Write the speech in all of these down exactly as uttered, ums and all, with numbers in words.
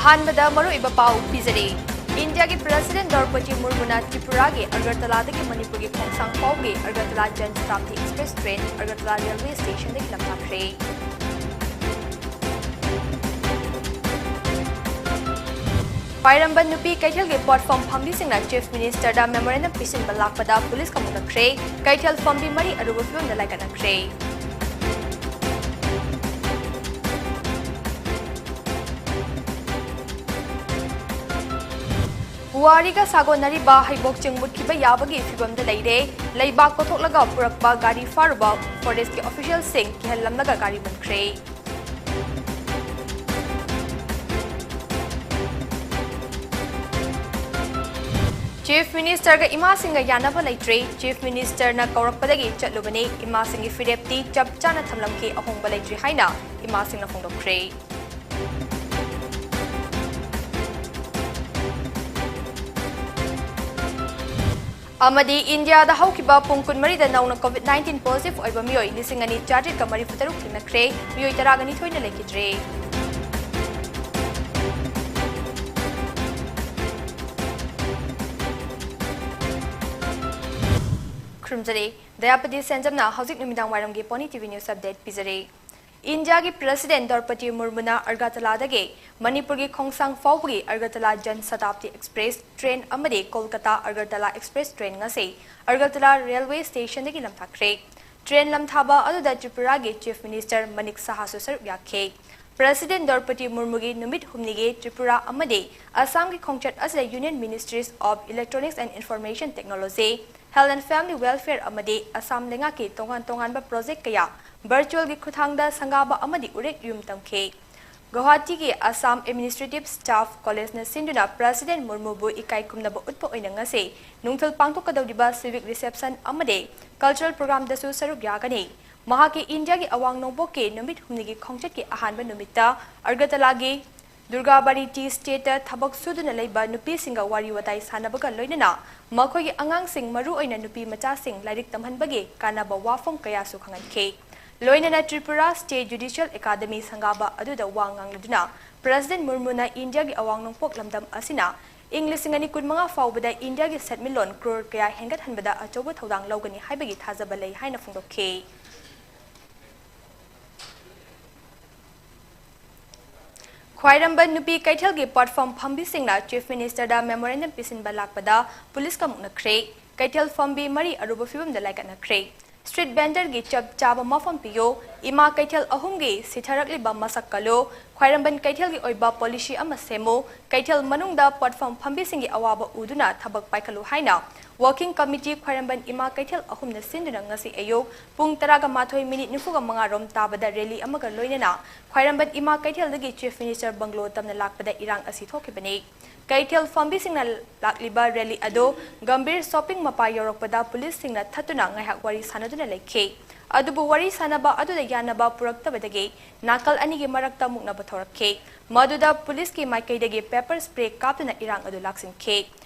ꯑꯍꯥꯟꯕꯗ ꯃꯔꯨꯑꯣꯏꯕ ꯄꯥꯎ ꯄꯤꯖꯔꯤ꯫ ꯏꯟꯗꯤꯌꯥꯒꯤ ꯄ꯭ꯔꯦꯁꯤꯗꯦꯟꯠ ꯗ꯭ꯔꯧꯄꯗꯤ ꯃꯨꯔꯃꯨꯅ ꯇ꯭ꯔꯤꯄꯨꯔꯥꯒꯤ ꯑꯒꯔꯇꯂꯥꯗꯒꯤ ꯃꯅꯤꯄꯨꯔꯒꯤ ꯈꯣꯡꯁꯥꯡ ꯐꯥꯎꯕꯒꯤ Agartala Jan Shatabdi express train Agartala railway ꯁ꯭ꯇꯦꯁꯟꯗꯒꯤ ꯂꯝꯊꯥꯈ꯭ꯔꯦ꯫ ꯄꯥꯏꯔꯝꯕ ꯅꯨꯄꯤ ꯀꯩꯊꯦꯜꯒꯤ ꯄꯣꯠꯐꯝ ꯐꯝꯕꯤꯁꯤꯡꯅ ꯆꯤꯐ ꯃꯤꯅꯤꯁꯇꯔꯗ ꯃꯦꯃꯣꯔꯦꯟꯗꯝ ꯄꯤꯁꯤꯟꯕ ꯂꯥꯛꯄꯗ ꯄꯨꯂꯤꯁꯀ ꯃꯨꯛꯅꯈ꯭ꯔꯦ꯫ ꯀꯩꯊꯦꯜ ꯐꯝꯕꯤ ꯃꯔꯤ ꯑꯔꯨꯕ ꯐꯤꯕꯝꯗ ꯂꯥꯏꯀꯠꯅꯈ꯭ꯔꯦ꯫ ꯄꯨꯋꯥꯔꯤꯒ ꯁꯥꯒꯣꯟꯅꯔꯤꯕ ꯍꯩꯕꯣꯛ ꯆꯤꯡ ꯃꯨꯠꯈꯤꯕ ꯌꯥꯕꯒꯤ ꯐꯤꯕꯝꯗ ꯂꯩꯔꯦ꯫ ꯂꯩꯕꯥꯛ ꯀꯣꯊꯣꯛꯂꯒ ꯄꯨꯔꯛꯄ ꯒꯥꯔꯤ ꯐꯥꯔꯨꯕ ꯐꯣꯔꯦꯁ꯭ꯠꯀꯤ ꯑꯣꯐꯤꯁꯤꯌꯦꯜꯁꯤꯡ ꯀꯤꯍꯜꯂꯝꯂꯒ ꯒꯥꯔꯤ ꯃꯨꯠꯈ꯭ꯔꯦ꯫ ꯆꯤꯐ ꯃꯤꯅꯤꯁꯇꯔꯒ ꯏꯃꯥꯁꯤꯡꯒ ꯌꯥꯅꯕ ꯂꯩꯇ꯭ꯔꯦ꯫ ꯆꯤꯐ ꯃꯤꯅꯤꯁꯇꯔꯅ ꯀꯧꯔꯛꯄꯗꯒꯤ ꯆꯠꯂꯨꯕꯅꯤ꯫ ꯏꯃꯥꯁꯤꯡꯒꯤ ꯐꯤꯔꯦꯞꯇꯤ ꯆꯞ ꯆꯥꯅ ꯊꯝꯂꯝꯈꯤ, ꯑꯍꯣꯡꯕ ꯂꯩꯇ꯭ꯔꯤ ꯍꯥꯏꯅ ꯏꯃꯥꯁꯤꯡꯅ ꯐꯣꯡꯗꯣꯛꯈ꯭ꯔꯦ꯫ ꯑꯃꯗꯤ ꯏꯟꯗꯤꯌꯥꯗ ꯍꯧꯈꯤꯕ ꯄꯨꯡ ꯀꯨꯟꯃꯔꯤꯗ ꯅꯧꯅ ꯀꯣꯚꯤꯗ ꯅꯥꯏꯟꯇꯤꯟ ꯄꯣꯖꯤꯇꯤꯚ ꯑꯣꯏꯕ ꯃꯤꯑꯣꯏ ꯂꯤꯁꯤꯡ ꯑꯅꯤ ꯆꯥꯇ꯭ꯔꯦꯠꯀ ꯃꯔꯤꯐꯨ ꯇꯔꯨꯛ ꯊꯦꯡꯅꯈ꯭ꯔꯦ, ꯃꯤꯑꯣꯏ ꯇꯔꯥꯒ ꯅꯤꯊꯣꯏꯅ ꯂꯩꯈꯤꯗ꯭ꯔꯦ꯫ ꯈꯨꯔꯨꯝꯖꯔꯤ꯫ ꯗꯌꯥꯄꯇꯤ ꯁꯦꯟꯖꯝꯅ ꯍꯧꯖꯤꯛ ꯅꯨꯃꯤꯗꯥꯡ ꯋꯥꯏꯔꯝꯒꯤ ꯄꯣꯅꯤ ꯇꯤꯚꯤ ꯅ꯭ꯌꯨꯁ ꯑꯞꯗꯦꯠ ꯄꯤꯖꯔꯤ꯫ ꯏꯟꯗꯤꯌꯥꯒꯤ ꯄ꯭ꯔꯦꯁꯤꯗꯦꯟꯠ ꯗ꯭ꯔꯧꯄꯗꯤ ꯃꯨꯔꯃꯨꯅ ꯑꯒꯔꯇꯂꯥꯗꯒꯤ ꯃꯅꯤꯄꯨꯔꯒꯤ ꯈꯣꯡꯁꯥꯡ ꯐꯥꯎꯕꯒꯤ ꯑꯒꯔꯇꯂꯥ ꯖꯟ ꯁꯇꯥꯕꯗꯤ ꯑꯦꯛꯁꯄ꯭ꯔꯦꯁ ꯇ꯭ꯔꯦꯟ ꯑꯃꯗꯤ ꯀꯣꯜꯀꯇꯥ ꯑꯒꯔꯇꯂꯥ ꯑꯦꯛꯁꯄ꯭ꯔꯦꯁ ꯇ꯭ꯔꯦꯟ ꯉꯁꯤ ꯑꯒꯔꯇꯂꯥ ꯔꯦꯜꯋꯦ ꯁ꯭ꯇꯦꯁꯟꯗꯒꯤ ꯂꯝꯊꯥꯈ꯭ꯔꯦ꯫ ꯇ꯭ꯔꯦꯟ ꯂꯝꯊꯥꯕ ꯑꯗꯨꯗ ꯇ꯭ꯔꯤꯄꯨꯔꯥꯒꯤ ꯆꯤꯐ ꯃꯤꯅꯤꯁꯇꯔ ꯃꯅꯤꯛ ꯁꯍꯥꯁꯨ ꯁꯔꯨꯛ ꯌꯥꯈꯤ꯫ ꯄ꯭ꯔꯦꯁꯤꯗꯦꯟꯠ ꯗ꯭ꯔꯧꯄꯗꯤ ꯃꯨꯔꯃꯨꯒꯤ ꯅꯨꯃꯤꯠ ꯍꯨꯝꯅꯤꯒꯤ ꯇ꯭ꯔꯤꯄꯨꯔꯥ ꯑꯃꯗꯤ ꯑꯁꯥꯝꯒꯤ ꯈꯣꯡꯆꯠ ꯑꯁꯤꯗ Union Ministries of Electronics and Information Technology, Health and Family Welfare ꯑꯃꯗꯤ ꯑꯁꯥꯝ ꯂꯩꯉꯥꯛꯀꯤ ꯇꯣꯉꯥꯟ ꯇꯣꯉꯥꯟꯕ ꯄ꯭ꯔꯣꯖꯦꯛ ꯀꯌꯥ ꯚꯔꯆꯨꯑꯦꯜꯒꯤ ꯈꯨꯠꯊꯥꯡꯗ ꯁꯪꯒꯥꯕ ꯑꯃꯗꯤ ꯎꯔꯦꯛ ꯌꯨꯝ ꯇꯝꯈꯤ꯫ ꯒꯧꯍꯥꯇꯤꯒꯤ ꯑꯁꯥꯝ ꯑꯦꯗꯃꯤꯅꯤꯁꯇ꯭ꯔꯦꯇꯤꯚ ꯁ꯭ꯇꯥꯐ ꯀꯣꯂꯦꯖꯅ ꯁꯤꯟꯗꯨꯅ ꯄ꯭ꯔꯦꯁꯤꯗꯦꯟꯠ ꯃꯨꯔꯃꯨꯕꯨ ꯏꯀꯥꯏ ꯈꯨꯝꯅꯕ ꯎꯠꯄ ꯑꯣꯏꯅ ꯉꯁꯤ ꯅꯨꯡꯊꯤꯜ ꯄꯥꯡꯊꯣꯛꯀꯗꯧꯔꯤꯕ ꯁꯤꯚꯤꯛ ꯔꯤꯁꯦꯞꯁꯟ ꯑꯃꯗꯤ ꯀꯜꯆꯔꯦꯜ ꯄ꯭ꯔꯣꯒ꯭ꯔꯥꯝꯗꯁꯨ ꯁꯔꯨꯛ ꯌꯥꯒꯅꯤ꯫ ꯃꯍꯥꯛꯀꯤ ꯏꯟꯗꯤꯌꯥꯒꯤ ꯑꯋꯥꯡ ꯅꯣꯡꯄꯣꯛꯀꯤ ꯅꯨꯃꯤꯠ ꯍꯨꯝꯅꯤꯒꯤ ꯈꯣꯡꯆꯠꯀꯤ ꯑꯍꯥꯟꯕ ꯅꯨꯃꯤꯠꯇ ꯑꯒꯔꯇꯂꯥꯒꯤ ꯗꯨꯔꯒꯥꯕꯥꯔꯤ ꯇꯤ ꯏꯁꯇꯦꯠꯇ ꯊꯕꯛ ꯁꯨꯗꯨꯅ ꯂꯩꯕ ꯅꯨꯄꯤꯁꯤꯡꯒ ꯋꯥꯔꯤ ꯋꯥꯇꯥꯏ ꯁꯥꯟꯅꯕꯒ ꯂꯣꯏꯅꯅ ꯃꯈꯣꯏꯒꯤ ꯑꯉꯥꯡꯁꯤꯡ, ꯃꯔꯨꯑꯣꯏꯅ ꯅꯨꯄꯤ ꯃꯆꯥꯁꯤꯡ ꯂꯥꯏꯔꯤꯛ ꯇꯝꯍꯟꯕꯒꯤ ꯀꯥꯟꯅꯕ ꯋꯥꯐꯝ ꯀꯌꯥꯁꯨ ꯈꯪꯍꯟꯈꯤ꯫ ꯂꯣꯏꯅꯅ ꯇ꯭ꯔꯤꯄꯨꯔꯥ ꯁ꯭ꯇꯦꯠ ꯖꯨꯗꯤꯁꯤꯌꯦꯜ ꯑꯦꯀꯥꯗꯃꯤ ꯁꯪꯒꯥꯕ ꯑꯗꯨꯗ ꯋꯥ ꯉꯥꯡꯂꯗꯨꯅ President Murmuna Indiaꯒꯤ ꯑꯋꯥꯡ ꯅꯣꯡꯄꯣꯛ ꯂꯝꯗꯝ ꯑꯁꯤꯅ ꯏꯪ ꯂꯤꯁꯤꯡ ꯑꯅꯤ ꯀꯨꯟꯃꯉꯥ ꯐꯥꯎꯕꯗ ꯏꯟꯗꯤꯌꯥꯒꯤ ꯁꯦꯟꯃꯤꯠꯂꯣꯟ ꯀ꯭ꯔꯣꯔ ꯀꯌꯥ ꯍꯦꯟꯒꯠꯍꯟꯕꯗ ꯑꯆꯧꯕ ꯊꯧꯗꯥꯡ ꯂꯧꯒꯅꯤ ꯍꯥꯏꯕꯒꯤ ꯊꯥꯖꯕ ꯂꯩ ꯍꯥꯏꯅ ꯐꯣꯡꯗꯣꯛꯈꯤ꯫ ꯈ꯭ꯋꯥꯏꯔꯝꯕꯟ ꯅꯨꯄꯤ ꯀꯩꯊꯦꯜꯒꯤ ꯄꯣꯠꯐꯝ ꯐꯝꯕꯤꯁꯤꯡꯅ Chief Ministerꯗ memorandum ꯄꯤꯁꯤꯟꯕ ꯂꯥꯛꯄꯗ ꯄꯨꯂꯤꯁꯀ ꯃꯨꯛꯅꯈ꯭ꯔꯦ꯫ ꯀꯩꯊꯦꯜ ꯐꯝꯕꯤ ꯃꯔꯤ ꯑꯔꯨꯕ ꯐꯤꯕꯝꯗ ꯂꯥꯏꯀꯠꯅꯈ꯭ꯔꯦ꯫ Street vendorꯒꯤ ꯆꯞ ꯆꯥꯕ ꯃꯐꯝ ꯄꯤꯌꯨ, ꯏꯃꯥ ꯀꯩꯊꯦꯜ ꯑꯍꯨꯝꯒꯤ ꯁꯤꯊꯔꯛꯂꯤꯕ ꯃꯁꯛ ꯀꯜꯂꯨ, ꯈ꯭ꯋꯥꯏꯔꯝꯕꯟ ꯀꯩꯊꯦꯜꯒꯤ ꯑꯣꯏꯕ policy ꯑꯃ ꯁꯦꯝꯃꯨ, ꯀꯩꯊꯦꯜ ꯃꯅꯨꯡꯗ ꯄꯣꯠꯐꯝ ꯐꯝꯕꯤꯁꯤꯡꯒꯤ ꯑꯋꯥꯕ ꯎꯗꯨꯅ ꯊꯕꯛ ꯄꯥꯏꯈꯠꯂꯨ ꯍꯥꯏꯅ Working Committee ꯈ꯭ꯋꯥꯏꯔꯝꯕꯟ ꯏꯃꯥ ꯀꯩꯊꯦꯜ ꯑꯍꯨꯝꯅ ꯁꯤꯟꯗꯨꯅ ꯉꯁꯤ ꯑꯌꯨꯛ ꯄꯨꯡ ꯇꯔꯥꯒ ꯃꯥꯊꯣꯏ ꯃꯤꯅꯤꯠ ꯅꯤꯐꯨꯒ ꯃꯉꯥ ꯔꯣꯝ ꯇꯥꯕꯗ rally ꯑꯃꯒ ꯂꯣꯏꯅꯅ ꯈ꯭ꯋꯥꯏꯔꯝꯕꯟ ꯏꯃꯥ ꯀꯩꯊꯦꯜꯗꯒꯤ Chief Minister bungalow ꯇꯝꯅ ꯂꯥꯛꯄꯗ ꯏꯔꯥꯡ ꯑꯁꯤ ꯊꯣꯛꯈꯤꯕꯅꯤ꯫ ꯀꯩꯊꯦꯜ ꯐꯝꯕꯤꯁꯤꯡꯅ ꯂꯥꯛꯂꯤꯕ rally ꯑꯗꯨ ꯒꯝꯚꯤꯔ shopping ꯃꯄꯥ ꯌꯧꯔꯛꯄꯗ ꯄꯨꯂꯤꯁꯁꯤꯡꯅ ꯊꯠꯇꯨꯅ ꯉꯥꯏꯍꯥꯛ ꯋꯥꯔꯤ ꯁꯥꯟꯅꯗꯨꯅ ꯂꯩꯈꯤ꯫ ꯑꯗꯨꯕꯨ ꯋꯥꯔꯤ ꯁꯥꯟꯅꯕ ꯑꯗꯨꯗ ꯌꯥꯅꯕ ꯄꯨꯔꯛꯇꯕꯗꯒꯤ ꯅꯥꯀꯜ ꯑꯅꯤꯒꯤ ꯃꯔꯛꯇ ꯃꯨꯛꯅꯕ ꯊꯣꯔꯛꯈꯤ꯫ ꯃꯗꯨꯗ ꯄꯨꯂꯤꯁꯀꯤ ꯃꯥꯏꯀꯩꯗꯒꯤ pepper spray ꯀꯥꯞꯇꯨꯅ ꯏꯔꯥꯡ ꯑꯗꯨ ꯂꯥꯛꯁꯤꯟꯈꯤ꯫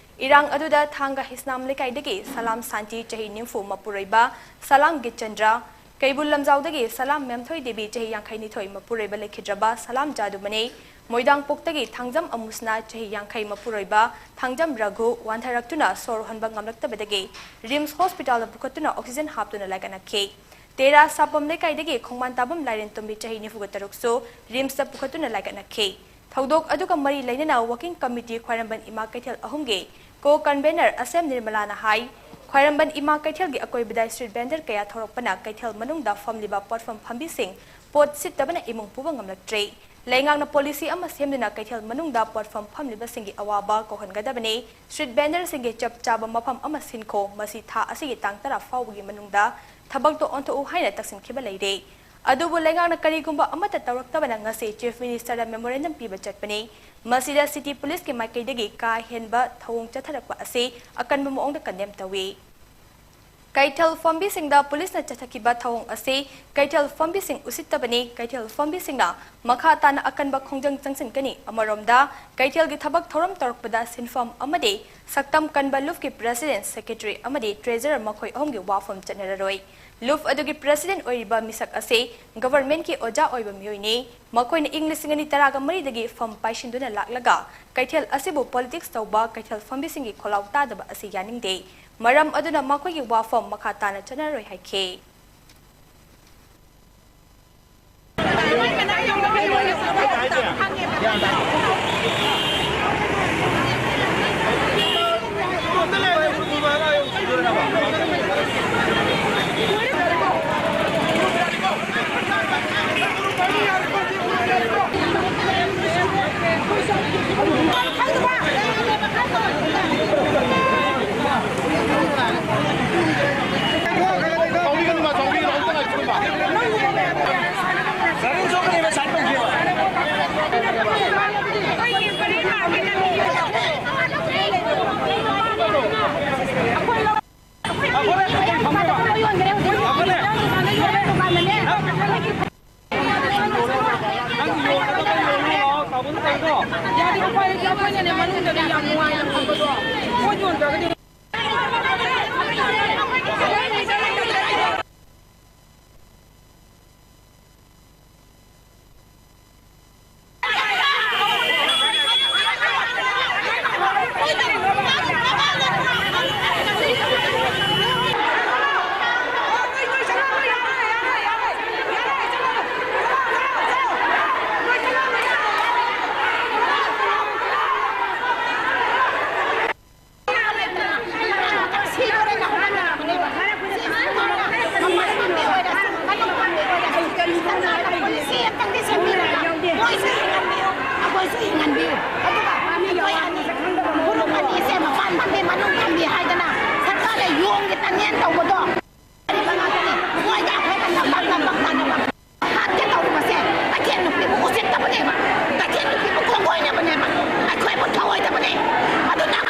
ꯏꯔꯥꯡ ꯑꯗꯨꯗ ꯊꯥꯡꯒ ꯍꯤꯁꯅꯥꯝ ꯂꯩꯀꯥꯏꯗꯒꯤ ꯁꯂꯥꯝ ꯁꯥꯟꯇꯤ ꯆꯍꯤ ꯅꯤꯐꯨ ꯃꯄꯨꯔꯣꯏꯕ ꯁꯂꯥꯝ ꯒꯤꯆꯟꯗ꯭ꯔ, ꯀꯩꯕꯨꯜ ꯂꯝꯖꯥꯎꯗꯒꯤ ꯁꯂꯥꯝ ꯃꯦꯝꯊꯣꯏ ꯗꯦꯕꯤ ꯆꯍꯤ ꯌꯥꯡꯈꯩ ꯅꯤꯊꯣꯏ ꯃꯄꯨꯔꯣꯏꯕ ꯂꯩꯈꯤꯗ꯭ꯔꯕ ꯁꯂꯥꯝ ꯖꯥꯗꯨꯃꯅꯤ, ꯃꯣꯏꯗꯥꯡꯄꯣꯛꯇꯒꯤ ꯊꯥꯡꯖꯝ ꯑꯃꯨꯁꯅꯥ ꯆꯍꯤ ꯌꯥꯡꯈꯩ ꯃꯄꯨꯔꯣꯏꯕ ꯊꯥꯡꯖꯝ ꯔꯘꯨ ꯋꯥꯟꯊꯔꯛꯇꯨꯅ ꯁꯣꯔ ꯍꯣꯟꯕ ꯉꯝꯂꯛꯇꯕꯗꯒꯤ RIMS hospitalꯗ ꯄꯨꯈꯠꯇꯨꯅ oxygen ꯍꯥꯞꯇꯨꯅ ꯂꯥꯏꯀꯠꯅꯈꯤ꯫ ꯇꯦꯔꯥ ꯁꯥꯄꯝ ꯂꯩꯀꯥꯏꯗꯒꯤ ꯈꯣꯡꯕꯥꯟ ꯇꯥꯕꯝ ꯂꯥꯏꯔꯦꯟ ꯇꯣꯝꯕꯤ ꯆꯍꯤ ꯅꯤꯐꯨꯒ ꯇꯔꯨꯛꯁꯨ RIMSꯇ ꯄꯨꯈꯠꯇꯨꯅ ꯂꯥꯏꯀꯠꯅꯈꯤ꯫ ꯊꯧꯗꯣꯛ ꯑꯗꯨꯒ ꯃꯔꯤ ꯂꯩꯅꯅ Working Committee ꯈ꯭ꯋꯥꯏꯔꯝꯕꯟ ꯏꯃꯥ ꯀꯩꯊꯦꯜ ꯑꯍꯨꯝꯒꯤ co-convenor ꯑꯁꯦꯝ ꯅꯤꯔꯃꯂꯥꯅ ꯍꯥꯏ, ꯈ꯭ꯋꯥꯏꯔꯝꯕꯟ ꯏꯃꯥ ꯀꯩꯊꯦꯜꯒꯤ ꯑꯀꯣꯏꯕꯗ street vendor ꯀꯌꯥ ꯊꯣꯔꯛꯄꯅ ꯀꯩꯊꯦꯜ ꯃꯅꯨꯡꯗ ꯐꯝꯂꯤꯕ ꯄꯣꯠꯐꯝ ꯐꯝꯕꯤꯁꯤꯡ ꯄꯣꯠ ꯁꯤꯠꯇꯕꯅ ꯏꯃꯨꯡ ꯄꯨꯕ ꯉꯝꯂꯛꯇ꯭ꯔꯦ꯫ ꯂꯩꯉꯥꯛꯅ policy ꯑꯃ ꯁꯦꯝꯗꯨꯅ ꯀꯩꯊꯦꯜ ꯃꯅꯨꯡꯗ ꯄꯣꯠꯐꯝ ꯐꯝꯂꯤꯕꯁꯤꯡꯒꯤ ꯑꯋꯥꯕ ꯀꯣꯛꯍꯟꯒꯗꯕꯅꯤ꯫ Street vendorꯁꯤꯡꯒꯤ ꯆꯞ ꯆꯥꯕ ꯃꯐꯝ ꯑꯃ ꯁꯤꯟꯈꯣ, ꯃꯁꯤ ꯊꯥ ꯑꯁꯤꯒꯤ ꯇꯥꯡ ꯇꯔꯥ ꯐꯥꯎꯕꯒꯤ ꯃꯅꯨꯡꯗ ꯊꯕꯛꯇꯣ ꯑꯣꯟꯊꯣꯛꯎ ꯍꯥꯏꯅ ꯇꯛꯁꯤꯟꯈꯤꯕ ꯂꯩꯔꯦ꯫ ꯑꯗꯨꯕꯨ ꯂꯩꯉꯥꯛꯅ ꯀꯔꯤꯒꯨꯝꯕ ꯑꯃꯠꯇ ꯇꯧꯔꯛꯇꯕꯅ ꯉꯁꯤ Chief Ministerꯗ memorandum ꯄꯤꯕ ꯆꯠꯄꯅꯤ꯫ ꯃꯁꯤꯗ city policeꯀꯤ ꯃꯥꯏꯀꯩꯗꯒꯤ ꯀꯥ ꯍꯦꯟꯕ ꯊꯧꯑꯣꯡ ꯆꯠꯊꯔꯛꯄ ꯑꯁꯤ ꯑꯀꯟꯕ ꯃꯑꯣꯡꯗ condemn ꯇꯧꯏ꯫ ꯀꯩꯊꯦꯜ ꯐꯝꯕꯤꯁꯤꯡꯗ ꯄꯨꯂꯤꯁꯅ ꯆꯠꯊꯈꯤꯕ ꯊꯧꯑꯣꯡ ꯑꯁꯤ ꯀꯩꯊꯦꯜ ꯐꯝꯕꯤꯁꯤꯡ ꯎꯁꯤꯠꯇꯕꯅꯤ, ꯀꯩꯊꯦꯜ ꯐꯝꯕꯤꯁꯤꯡꯅ ꯃꯈꯥ ꯇꯥꯅ ꯑꯀꯟꯕ ꯈꯣꯡꯖꯪ ꯆꯪꯁꯤꯟꯒꯅꯤ꯫ ꯑꯃꯔꯣꯝꯗ, ꯀꯩꯊꯦꯜꯒꯤ ꯊꯕꯛ ꯊꯧꯔꯝ ꯇꯧꯔꯛꯄꯗ ꯁꯤꯟꯐꯝ ꯑꯃꯗꯤ ꯁꯛꯇꯝ ꯀꯟꯕ ꯂꯨꯞꯀꯤ president, secretary ꯑꯃꯗꯤ treasurer ꯃꯈꯣꯏ ꯑꯍꯨꯝꯒꯤ ꯋꯥꯐꯝ ꯆꯠꯅꯔꯔꯣꯏ꯫ ꯂꯨꯞ ꯑꯗꯨꯒꯤ president ꯑꯣꯏꯔꯤꯕ ꯃꯤꯁꯛ ꯑꯁꯤ governmentꯀꯤ ꯑꯣꯖꯥ ꯑꯣꯏꯕ ꯃꯤꯑꯣꯏꯅꯤ꯫ ꯃꯈꯣꯏꯅ ꯏꯪ ꯂꯤꯁꯤꯡ ꯑꯅꯤ ꯇꯔꯥꯒ ꯃꯔꯤꯗꯒꯤ ꯐꯝ ꯄꯥꯏꯁꯤꯟꯗꯨꯅ ꯂꯥꯛꯂꯒ ꯀꯩꯊꯦꯜ ꯑꯁꯤꯕꯨ politics ꯇꯧꯕ ꯀꯩꯊꯦꯜ ꯐꯝꯕꯤꯁꯤꯡꯒꯤ ꯈꯣꯜꯂꯥꯎ ꯇꯥꯗꯕ ꯑꯁꯤ ꯌꯥꯅꯤꯡꯗꯦ꯫ ꯃꯔꯝ ꯑꯗꯨꯅ ꯃꯈꯣꯏꯒꯤ ꯋꯥꯐꯝ ꯃꯈꯥ ꯇꯥꯅ ꯆꯠꯅꯔꯣꯏ ꯍꯥꯏꯈꯤ꯫ ꯁꯤ ꯑꯝꯇꯪꯗꯤ ꯁꯦꯝꯕꯤꯔꯒ ꯃꯣꯏꯁꯨ ꯍꯤꯡꯍꯟꯕꯤꯌꯨ, ꯑꯩꯈꯣꯏꯁꯨ ꯍꯤꯡꯍꯟꯕꯤꯌꯨ꯫ ꯑꯗꯨꯒ ꯑꯩꯈꯣꯏ ꯑꯅꯤ, ꯐꯨꯔꯨꯞ ꯑꯅꯤꯁꯦ ꯃꯄꯥꯟ ꯐꯝꯕꯤ ꯃꯅꯨꯡ ꯐꯝꯕꯤ ꯍꯥꯏꯗꯅ ꯁꯔꯀꯥꯔꯅ ꯌꯣꯡꯒꯤ ꯇꯪꯉꯦꯟ ꯇꯧꯕꯗꯣ ꯃꯣꯏꯗ ꯑꯩꯈꯣꯏꯅ ꯅꯝꯕꯛ ꯅꯝꯕꯛ ꯇꯥꯅꯕ ꯍꯥꯠꯀꯦ ꯇꯧꯔꯤꯕꯁꯦ ꯀꯩꯊꯦꯜ ꯅꯨꯄꯤꯕꯨ ꯎꯁꯤꯠꯇꯕꯅꯦꯕ, ꯀꯩꯊꯦꯜ ꯅꯨꯄꯤꯕꯨ ꯈꯣꯡꯒꯣꯏꯅꯕꯅꯦꯕ, ꯑꯩꯈꯣꯏꯕꯨ ꯊꯑꯣꯏꯗꯕꯅꯦ꯫ ꯑꯗꯨꯅ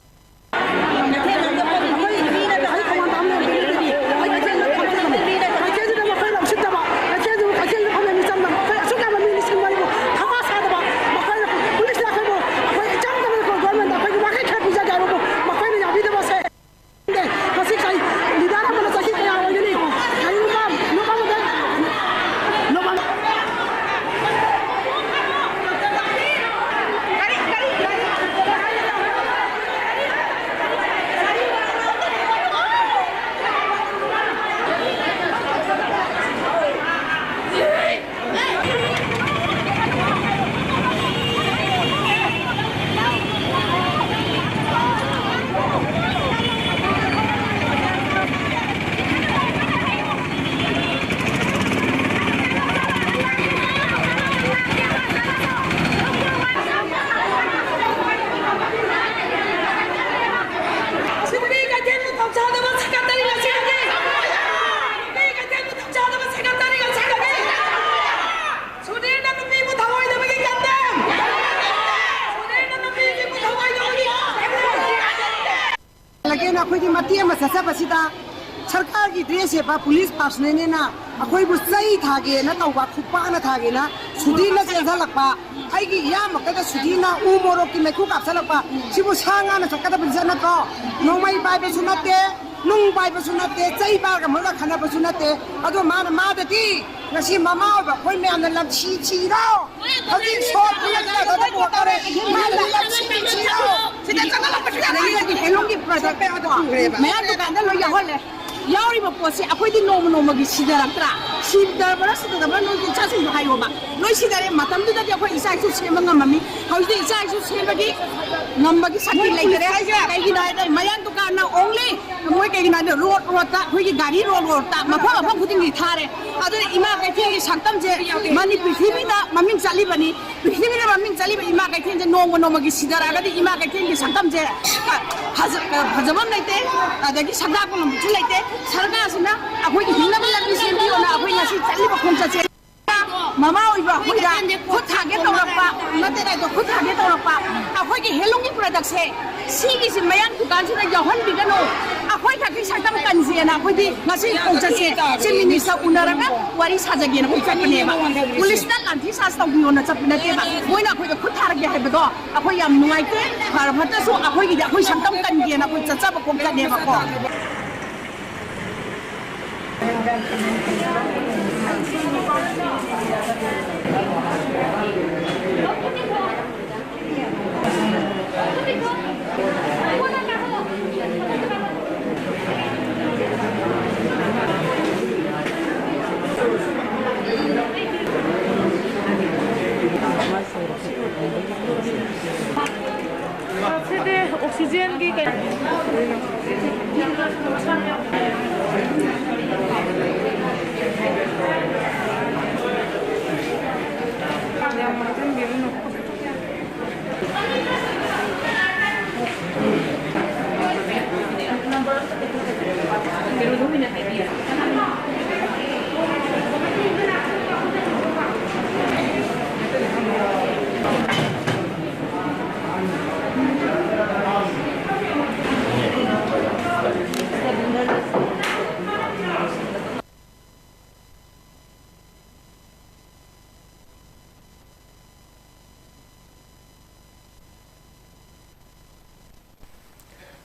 ꯆꯠꯆꯕꯁꯤꯗ ꯁꯔꯀꯥꯔꯒꯤ ꯗ꯭ꯔꯦꯁ ꯁꯦꯠꯄ ꯄꯨꯂꯤꯁ ꯄꯥꯔꯁꯅꯦꯜꯅ ꯑꯩꯈꯣꯏꯕꯨ ꯆꯩ ꯊꯥꯒꯦꯅ ꯇꯧꯕ, ꯈꯨꯄꯥꯛꯅ ꯊꯥꯒꯦꯅ ꯁꯨꯗꯤꯅ ꯆꯦꯟꯁꯤꯜꯂꯛꯄ, ꯑꯩꯒꯤ ꯏꯌꯥꯝꯕꯛꯇꯗ ꯁꯨꯗꯤꯅ ꯎ ꯃꯣꯔꯣꯛꯀꯤ ꯃꯩꯈꯨ ꯀꯥꯞꯁꯤꯜꯂꯛꯄ, ꯁꯤꯕꯨ ꯁꯥ ꯉꯥꯅ ꯆꯠꯀꯗꯕ ꯂꯤꯆꯠ ꯅꯠꯇ꯭ꯔꯣ? ꯅꯣꯡꯃꯩ ꯄꯥꯏꯕꯁꯨ ꯅꯠꯇꯦ, ꯅꯨꯡ ꯄꯥꯏꯕꯁꯨ ꯅꯠꯇꯦ, ꯆꯩ ꯄꯥꯏꯔꯒ ꯃꯣꯏꯒ ꯈꯠꯅꯕꯁꯨ ꯅꯠꯇꯦ꯫ ꯑꯗꯣ ꯃꯥꯅ, ꯃꯥꯗꯗꯤ ꯉꯁꯤ ꯃꯃꯥ ꯑꯣꯏꯕ ꯑꯩꯈꯣꯏ ꯃꯌꯥꯝꯅ ꯂꯝꯁꯤ ꯁꯤꯔꯣ, ꯍꯧꯖꯤꯛ ꯁꯣꯠ ꯄꯨꯂꯞ ꯄꯨꯂꯞ ꯄꯨꯂꯞ ꯄꯨꯂꯞ ꯄꯨꯂꯞ ꯄꯨꯂꯞ ꯁꯤꯔꯣ꯫ ꯁꯤꯗ ꯆꯪꯍꯜꯂꯛꯄꯁꯨ ꯌꯥꯔꯣꯏ꯫ ꯑꯗꯒꯤ ꯍꯦꯂꯣꯝꯒꯤ ꯄ꯭ꯔꯗꯛ ꯃꯌꯥꯝ ꯗꯨꯀꯥꯟꯗ ꯂꯣꯏ ꯌꯥꯎꯍꯜꯂꯦ꯫ ꯌꯥꯎꯔꯤꯕ ꯄꯣꯠꯁꯦ ꯑꯩꯈꯣꯏꯗꯤ ꯅꯣꯡꯃ ꯅꯣꯡꯃꯒꯤ ꯁꯤꯗꯔꯛꯇ꯭ꯔꯥ? ꯁꯤꯗꯔꯕ꯭ꯔꯥ ꯁꯤꯗꯗꯕ꯭ꯔꯥ? ꯅꯣꯏꯒꯤ ꯏꯆꯥꯁꯤꯡꯗꯣ ꯍꯥꯏꯌꯣꯕ꯫ ꯂꯣꯏ ꯁꯤꯗꯔꯦ꯫ ꯃꯇꯝꯗꯨꯗꯗꯤ ꯑꯩꯈꯣꯏ ꯏꯆꯥ ꯏꯁꯨ ꯁꯦꯝꯕ ꯉꯝꯃꯝꯃꯤ, ꯍꯧꯖꯤꯛꯇꯤ ꯏꯆꯥ ꯏꯁꯨ ꯁꯦꯝꯕꯒꯤ ꯉꯝꯕꯒꯤ ꯁꯛꯇꯤ ꯂꯩꯇꯔꯦ꯫ ꯀꯩꯒꯤꯅꯣ ꯍꯥꯏꯗꯤ ꯃꯌꯥꯡ ꯗꯨꯀꯥꯟꯅ only ꯃꯣꯏ ꯀꯩꯒꯤꯅꯣ ꯍꯥꯏꯗꯤ ꯔꯣꯗ ꯔꯣꯗꯇ, ꯑꯩꯈꯣꯏꯒꯤ ꯒꯥꯔꯤ ꯔꯣꯗ ꯔꯣꯗꯇ, ꯃꯐꯝ ꯃꯐꯝ ꯈꯨꯗꯤꯡꯒꯤ ꯊꯥꯔꯦ꯫ ꯑꯗꯨꯅ ꯏꯃꯥ ꯀꯩꯊꯦꯜꯒꯤ ꯁꯛꯇꯝꯁꯦ ꯃꯅꯤ ꯄ꯭ꯔꯤꯊꯤꯕꯤꯗ ꯃꯃꯤꯡ ꯆꯠꯂꯤꯕꯅꯤ꯫ ꯄ꯭ꯔꯤꯊꯤꯕꯤꯗ ꯃꯃꯤꯡ ꯆꯠꯂꯤꯕ ꯏꯃꯥ ꯀꯩꯊꯦꯜꯁꯦ ꯅꯣꯡꯃ ꯅꯣꯡꯃꯒꯤ ꯁꯤꯗꯔꯛꯑꯒꯗꯤ ꯏꯃꯥ ꯀꯩꯊꯦꯜꯒꯤ ꯁꯛꯇꯝꯁꯦ ꯐꯖ-, ꯐꯖꯕ ꯑꯃ ꯂꯩꯇꯦ, ꯑꯗꯒꯤ ꯁꯛꯇꯥꯛꯄ ꯉꯝꯕꯁꯨ ꯂꯩꯇꯦ꯫ ꯁꯔꯀꯥꯔꯁꯤꯅ ꯑꯩꯈꯣꯏꯒꯤ ꯍꯤꯡꯅꯕ ꯂꯝꯕꯤ ꯁꯦꯝꯕꯤꯌꯣꯅ ꯑꯩꯈꯣꯏ ꯉꯁꯤ ꯆꯠꯂꯤꯕ ꯈꯣꯡꯆꯠꯁꯦ ꯃꯃꯥ ꯑꯣꯏꯕ ꯑꯩꯈꯣꯏꯗ ꯈꯨꯠ ꯊꯥꯒꯦ ꯇꯧꯔꯛꯄ ꯅꯠꯇꯦ, ꯅꯠꯇꯦ, ꯈꯨꯠ ꯊꯥꯒꯦ ꯇꯧꯔꯛꯄ ꯑꯩꯈꯣꯏꯒꯤ ꯍꯦꯂꯨꯝꯒꯤ ꯄ꯭ꯔꯗꯛꯁꯦ ꯁꯤꯒꯤꯁꯤ ꯃꯌꯥꯡ ꯗꯨꯀꯥꯟꯁꯤꯗ ꯌꯥꯎꯍꯟꯕꯤꯒꯅꯨ꯫ ꯑꯩꯈꯣꯏ ꯈꯛꯀꯤ ꯁꯛꯇꯝ ꯀꯟꯁꯦꯅ ꯑꯩꯈꯣꯏꯗꯤ ꯉꯁꯤ ꯈꯣꯡꯆꯠꯁꯦ ꯆꯤꯐ ꯃꯤꯅꯤꯁꯇꯔ ꯎꯅꯔꯒ ꯋꯥꯔꯤ ꯁꯥꯖꯒꯦꯅ ꯑꯩꯈꯣꯏ ꯆꯠꯄꯅꯦꯕ꯫ ꯄꯨꯂꯤꯁꯅ ꯂꯥꯟꯊꯤ ꯆꯥꯔꯖ ꯇꯧꯕꯤꯌꯣꯅ ꯆꯠꯄ ꯅꯠꯇꯦꯕ꯫ ꯃꯣꯏꯅ ꯑꯩꯈꯣꯏꯗ ꯈꯨꯠ ꯊꯥꯔꯛꯀꯦ ꯍꯥꯏꯕꯗꯣ ꯑꯩꯈꯣꯏ ꯌꯥꯝ ꯅꯨꯡꯉꯥꯏꯇꯦ꯫ ꯐꯔ ꯐꯠꯇ꯭ꯔꯁꯨ ꯑꯩꯈꯣꯏꯒꯤꯗꯤ ꯑꯩꯈꯣꯏ ꯁꯛꯇꯝ ꯀꯟꯒꯦꯅ ꯑꯩꯈꯣꯏ ꯆꯠꯆꯕ ꯈꯣꯡꯆꯠꯅꯦꯕꯀꯣ꯫ ꯁꯤꯗꯤ ꯑꯣꯛꯁꯤꯖꯦꯟꯒꯤ ꯀꯩ-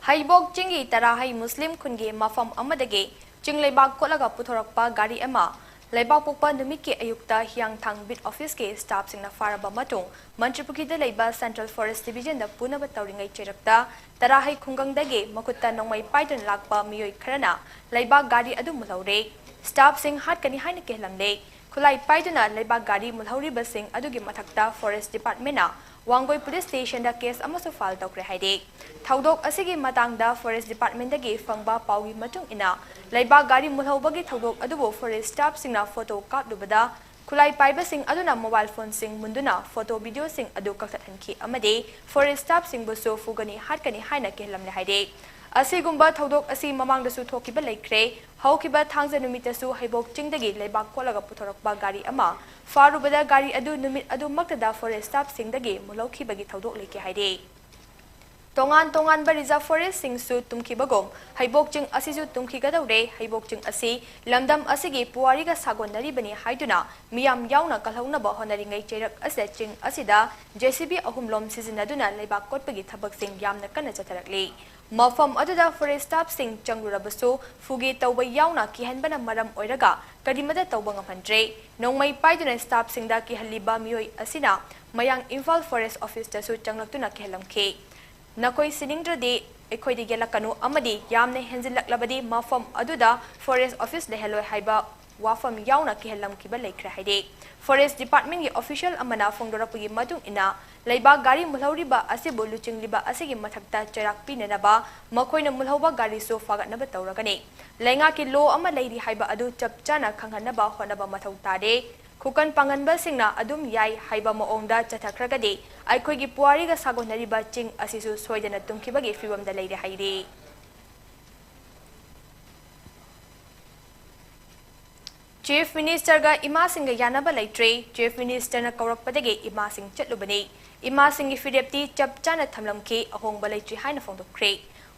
ꯍꯩꯕꯣꯛ ꯆꯤꯡꯒꯤ ꯇꯔꯥꯍꯩ ꯃꯨꯁꯂꯤꯝ ꯈꯨꯟꯒꯤ ꯃꯐꯝ ꯑꯃꯗꯒꯤ ꯆꯤꯡ ꯂꯩꯕꯥꯛ ꯀꯣꯠꯂꯒ ꯄꯨꯊꯣꯔꯛꯄ ꯒꯥꯔꯤ ꯑꯃ ꯂꯩꯕꯥꯛꯄꯣꯛꯄ ꯅꯨꯃꯤꯠꯀꯤ ꯑꯌꯨꯛꯇ ꯍꯤꯌꯥꯡꯊꯥꯡ ꯕꯤꯠ ꯑꯣꯐꯤꯁꯀꯤ ꯁ꯭ꯇꯥꯐꯁꯤꯡꯅ ꯐꯥꯔꯕ ꯃꯇꯨꯡ, ꯃꯟꯇ꯭ꯔꯤꯄꯨꯈ꯭ꯔꯤꯗ ꯂꯩꯕ ꯁꯦꯟꯇ꯭ꯔꯦꯜ ꯐꯣꯔꯦꯁ ꯗꯤꯕꯤꯖꯟꯗ ꯄꯨꯅꯕ ꯇꯧꯔꯤꯉꯩ ꯆꯩꯔꯛꯇ ꯇꯔꯥꯍꯩ ꯈꯨꯡꯒꯪꯗꯒꯤ ꯃꯈꯨꯠꯇ ꯅꯣꯡꯃꯩ ꯄꯥꯏꯗꯨꯅ ꯂꯥꯛꯄ ꯃꯤꯑꯣꯏ ꯈꯔꯅ ꯂꯩꯕꯥꯛ ꯒꯥꯔꯤ ꯑꯗꯨ ꯃꯨꯜꯍꯧꯔꯦ꯫ ꯁ꯭ꯇꯥꯐꯁꯤꯡ ꯍꯥꯠꯀꯅꯤ ꯍꯥꯏꯅ ꯀꯤꯍꯜꯂꯝꯂꯦ꯫ ꯈꯨꯠꯂꯥꯏ ꯄꯥꯏꯗꯨꯅ ꯂꯩꯕꯥꯛ ꯒꯥꯔꯤ ꯃꯨꯜꯍꯧꯔꯤꯕꯁꯤꯡ ꯑꯗꯨꯒꯤ ꯃꯊꯛꯇ ꯐꯣꯔꯦꯁ ꯗꯤꯄꯥꯔꯠꯃꯦꯟꯅ ꯋꯥꯡꯒꯣꯏ ꯄꯨꯂꯤꯁ ꯁ꯭ꯇꯦꯁꯟꯗ ꯀꯦꯁ ꯑꯃꯁꯨ ꯐꯥꯏꯜ ꯇꯧꯈ꯭ꯔꯦ ꯍꯥꯏꯔꯤ꯫ ꯊꯧꯗꯣꯛ ꯑꯁꯤꯒꯤ ꯃꯇꯥꯡꯗ ꯐꯣꯔꯦꯁ ꯗꯤꯄꯥꯔꯠꯃꯦꯟꯗꯒꯤ ꯐꯪꯕ ꯄꯥꯎꯒꯤ ꯃꯇꯨꯡ ꯏꯟꯅ, ꯂꯩꯕꯥꯛ ꯒꯥꯔꯤ ꯃꯨꯜꯍꯧꯕꯒꯤ ꯊꯧꯗꯣꯛ ꯑꯗꯨꯕꯨ ꯐꯣꯔꯦꯁ꯭ꯠ ꯁ꯭ꯇꯥꯐꯁꯤꯡꯅ ꯐꯣꯇꯣ ꯀꯥꯞꯂꯨꯕꯗ, ꯈꯨꯠꯂꯥꯏ ꯄꯥꯏꯕꯁꯤꯡ ꯑꯗꯨꯅ ꯃꯣꯕꯥꯏꯜ ꯐꯣꯟꯁꯤꯡ ꯃꯨꯟꯗꯨꯅ ꯐꯣꯇꯣ ꯚꯤꯗꯤꯑꯣꯁꯤꯡ ꯑꯗꯨ ꯀꯛꯊꯠꯍꯟꯈꯤ ꯑꯃꯗꯤ ꯐꯣꯔꯦꯁ꯭ꯠ ꯁ꯭ꯇꯥꯐꯁꯤꯡꯕꯨꯁꯨ ꯐꯨꯒꯅꯤ ꯍꯥꯠꯀꯅꯤ ꯍꯥꯏꯅ ꯀꯤꯍꯜꯂꯝꯂꯦ ꯍꯥꯏꯔꯤ꯫ ꯑꯁꯤꯒꯨꯝꯕ ꯊꯧꯗꯣꯛ ꯑꯁꯤ ꯃꯃꯥꯡꯗꯁꯨ ꯊꯣꯛꯈꯤꯕ ꯂꯩꯈ꯭ꯔꯦ꯫ ꯍꯧꯈꯤꯕ ꯊꯥꯡꯖ ꯅꯨꯃꯤꯠꯇꯁꯨ ꯍꯩꯕꯣꯛ ꯆꯤꯡꯗꯒꯤ ꯂꯩꯕꯥꯛ ꯀꯣꯠꯂꯒ ꯄꯨꯊꯣꯔꯛꯄ ꯒꯥꯔꯤ ꯑꯃ ꯐꯥꯔꯨꯕꯗ ꯒꯥꯔꯤ ꯑꯗꯨ ꯅꯨꯃꯤꯠ ꯑꯗꯨꯃꯛꯇꯗ ꯐꯣꯔꯦꯁ꯭ꯠ ꯁ꯭ꯇꯥꯐꯁꯤꯡꯗꯒꯤ ꯃꯨꯜꯍꯧꯈꯤꯕꯒꯤ ꯊꯧꯗꯣꯛ ꯂꯩꯈꯤ ꯍꯥꯏꯔꯤ꯫ ꯇꯣꯉꯥꯟ ꯇꯣꯉꯥꯟꯕ ꯔꯤꯖꯥꯔꯚ ꯐꯣꯔꯦꯁ꯭ꯠꯁꯤꯡꯁꯨ ꯇꯨꯝꯈꯤꯕꯒꯨꯝ ꯍꯩꯕꯣꯛ ꯆꯤꯡ ꯑꯁꯤꯁꯨ ꯇꯨꯝꯈꯤꯒꯗꯧꯔꯦ꯫ ꯍꯩꯕꯣꯛ ꯆꯤꯡ ꯑꯁꯤ ꯂꯝꯗꯝ ꯑꯁꯤꯒꯤ ꯄꯨꯋꯥꯔꯤꯒ ꯁꯥꯒꯣꯟꯅꯔꯤꯕꯅꯤ ꯍꯥꯏꯗꯨꯅ ꯃꯤꯌꯥꯝ ꯌꯥꯎꯅ ꯀꯜꯍꯧꯅꯕ ꯍꯣꯠꯅꯔꯤꯉꯩ ꯆꯩꯔꯛ ꯑꯁꯤꯗ ꯆꯤꯡ ꯑꯁꯤꯗ ꯖꯦ ꯁꯤ ꯕꯤ ꯑꯍꯨꯝꯂꯣꯝ ꯁꯤꯖꯤꯟꯅꯗꯨꯅ ꯂꯩꯕꯥꯛ ꯀꯣꯠꯄꯒꯤ ꯊꯕꯛꯁꯤꯡ ꯌꯥꯝꯅ ꯀꯟꯅ ꯆꯠꯊꯔꯛꯂꯤ꯫ ꯃꯐꯝ ꯑꯗꯨꯗ ꯐꯣꯔꯦꯁ꯭ꯠ ꯁ꯭ꯇꯥꯐꯁꯤꯡ ꯆꯪꯂꯨꯔꯕꯁꯨ ꯐꯨꯒꯦ ꯇꯧꯕ ꯌꯥꯎꯅ ꯀꯤꯍꯟꯕꯅ ꯃꯔꯝ ꯑꯣꯏꯔꯒ ꯀꯔꯤꯃꯠꯇ ꯇꯧꯕ ꯉꯝꯍꯟꯗ꯭ꯔꯦ꯫ ꯅꯣꯡꯃꯩ ꯄꯥꯏꯗꯨꯅ ꯁ꯭ꯇꯥꯐꯁꯤꯡꯗ ꯀꯤꯍꯜꯂꯤꯕ ꯃꯤꯑꯣꯏ ꯑꯁꯤꯅ ꯃꯌꯥꯡ ꯏꯝꯐꯥꯜ ꯐꯣꯔꯦꯁ꯭ꯠ ꯑꯣꯐꯤꯁꯇꯁꯨ ꯆꯪꯂꯛꯇꯨꯅ ꯀꯤꯍꯜꯂꯝꯈꯤ꯫ "ꯅꯈꯣꯏ ꯁꯤꯅꯤꯡꯗ꯭ꯔꯗꯤ ꯑꯩꯈꯣꯏꯗ ꯌꯦꯠꯂꯛꯀꯅꯨ ꯑꯃꯗꯤ ꯌꯥꯝꯅ ꯍꯦꯟꯖꯤꯜꯂꯛꯂꯕꯗꯤ ꯃꯐꯝ ꯑꯗꯨꯗ ꯐꯣꯔꯦꯁ꯭ꯠ ꯑꯣꯐꯤꯁ ꯂꯩꯍꯜꯂꯣꯏ" ꯍꯥꯏꯕ ꯋꯥꯐꯝ ꯌꯥꯎꯅ ꯀꯤꯍꯜꯂꯝꯈꯤꯕ ꯂꯩꯈ꯭ꯔꯦ ꯍꯥꯏꯔꯤ꯫ ꯐꯣꯔꯦꯁ꯭ꯠ ꯗꯤꯄꯥꯔꯠꯃꯦꯟꯒꯤ ꯑꯣꯐꯤꯁꯤꯌꯦꯜ ꯑꯃꯅ ꯐꯣꯡꯗꯣꯔꯛꯄꯒꯤ ꯃꯇꯨꯡ ꯏꯟꯅ, ꯂꯩꯕꯥꯛ ꯒꯥꯔꯤ ꯃꯨꯜꯍꯧꯔꯤꯕ ꯑꯁꯤꯕꯨ ꯂꯨꯆꯤꯡꯂꯤꯕ ꯑꯁꯤꯒꯤ ꯃꯊꯛꯇ ꯆꯩꯔꯥꯛ ꯄꯤꯅꯅꯕ ꯃꯈꯣꯏꯅ ꯃꯨꯜꯍꯧꯕ ꯒꯥꯔꯤꯁꯨ ꯐꯥꯒꯠꯅꯕ ꯇꯧꯔꯒꯅꯤ꯫ ꯂꯩꯉꯥꯛꯀꯤ ꯂꯣ ꯑꯃ ꯂꯩꯔꯤ ꯍꯥꯏꯕ ꯑꯗꯨ ꯆꯞ ꯆꯥꯅ ꯈꯪꯍꯟꯅꯕ ꯍꯣꯠꯅꯕ ꯃꯊꯧ ꯇꯥꯔꯦ꯫ ꯈꯨꯀꯟ ꯄꯥꯡꯒꯟꯕꯁꯤꯡꯅ ꯑꯗꯨꯝ ꯌꯥꯏ ꯍꯥꯏꯕ ꯃꯑꯣꯡꯗ ꯆꯠꯊꯈ꯭ꯔꯒꯗꯤ ꯑꯩꯈꯣꯏꯒꯤ ꯄꯨꯋꯥꯔꯤꯒ ꯁꯥꯒꯣꯟꯅꯔꯤꯕ ꯆꯤꯡ ꯑꯁꯤꯁꯨ ꯁꯣꯏꯗꯅ ꯇꯨꯝꯈꯤꯕꯒꯤ ꯐꯤꯕꯝꯗ ꯂꯩꯔꯦ ꯍꯥꯏꯔꯤ꯫ ꯆꯤꯐ ꯃꯤꯅꯤꯁꯇꯔꯒ ꯏꯃꯥꯁꯤꯡꯒ ꯌꯥꯅꯕ ꯂꯩꯇ꯭ꯔꯦ꯫ ꯆꯤꯐ ꯃꯤꯅꯤꯁꯇꯔꯅ ꯀꯧꯔꯛꯄꯗꯒꯤ ꯏꯃꯥꯁꯤꯡ ꯆꯠꯂꯨꯕꯅꯤ꯫ ꯏꯃꯥꯁꯤꯡꯒꯤ ꯐꯤꯔꯦꯞꯇꯤ ꯆꯞ ꯆꯥꯅ ꯊꯝꯂꯝꯈꯤ, ꯑꯍꯣꯡꯕ ꯂꯩꯇ꯭ꯔꯤ ꯍꯥꯏꯅ ꯐꯣꯡꯗꯣꯛꯈ꯭ꯔꯦ꯫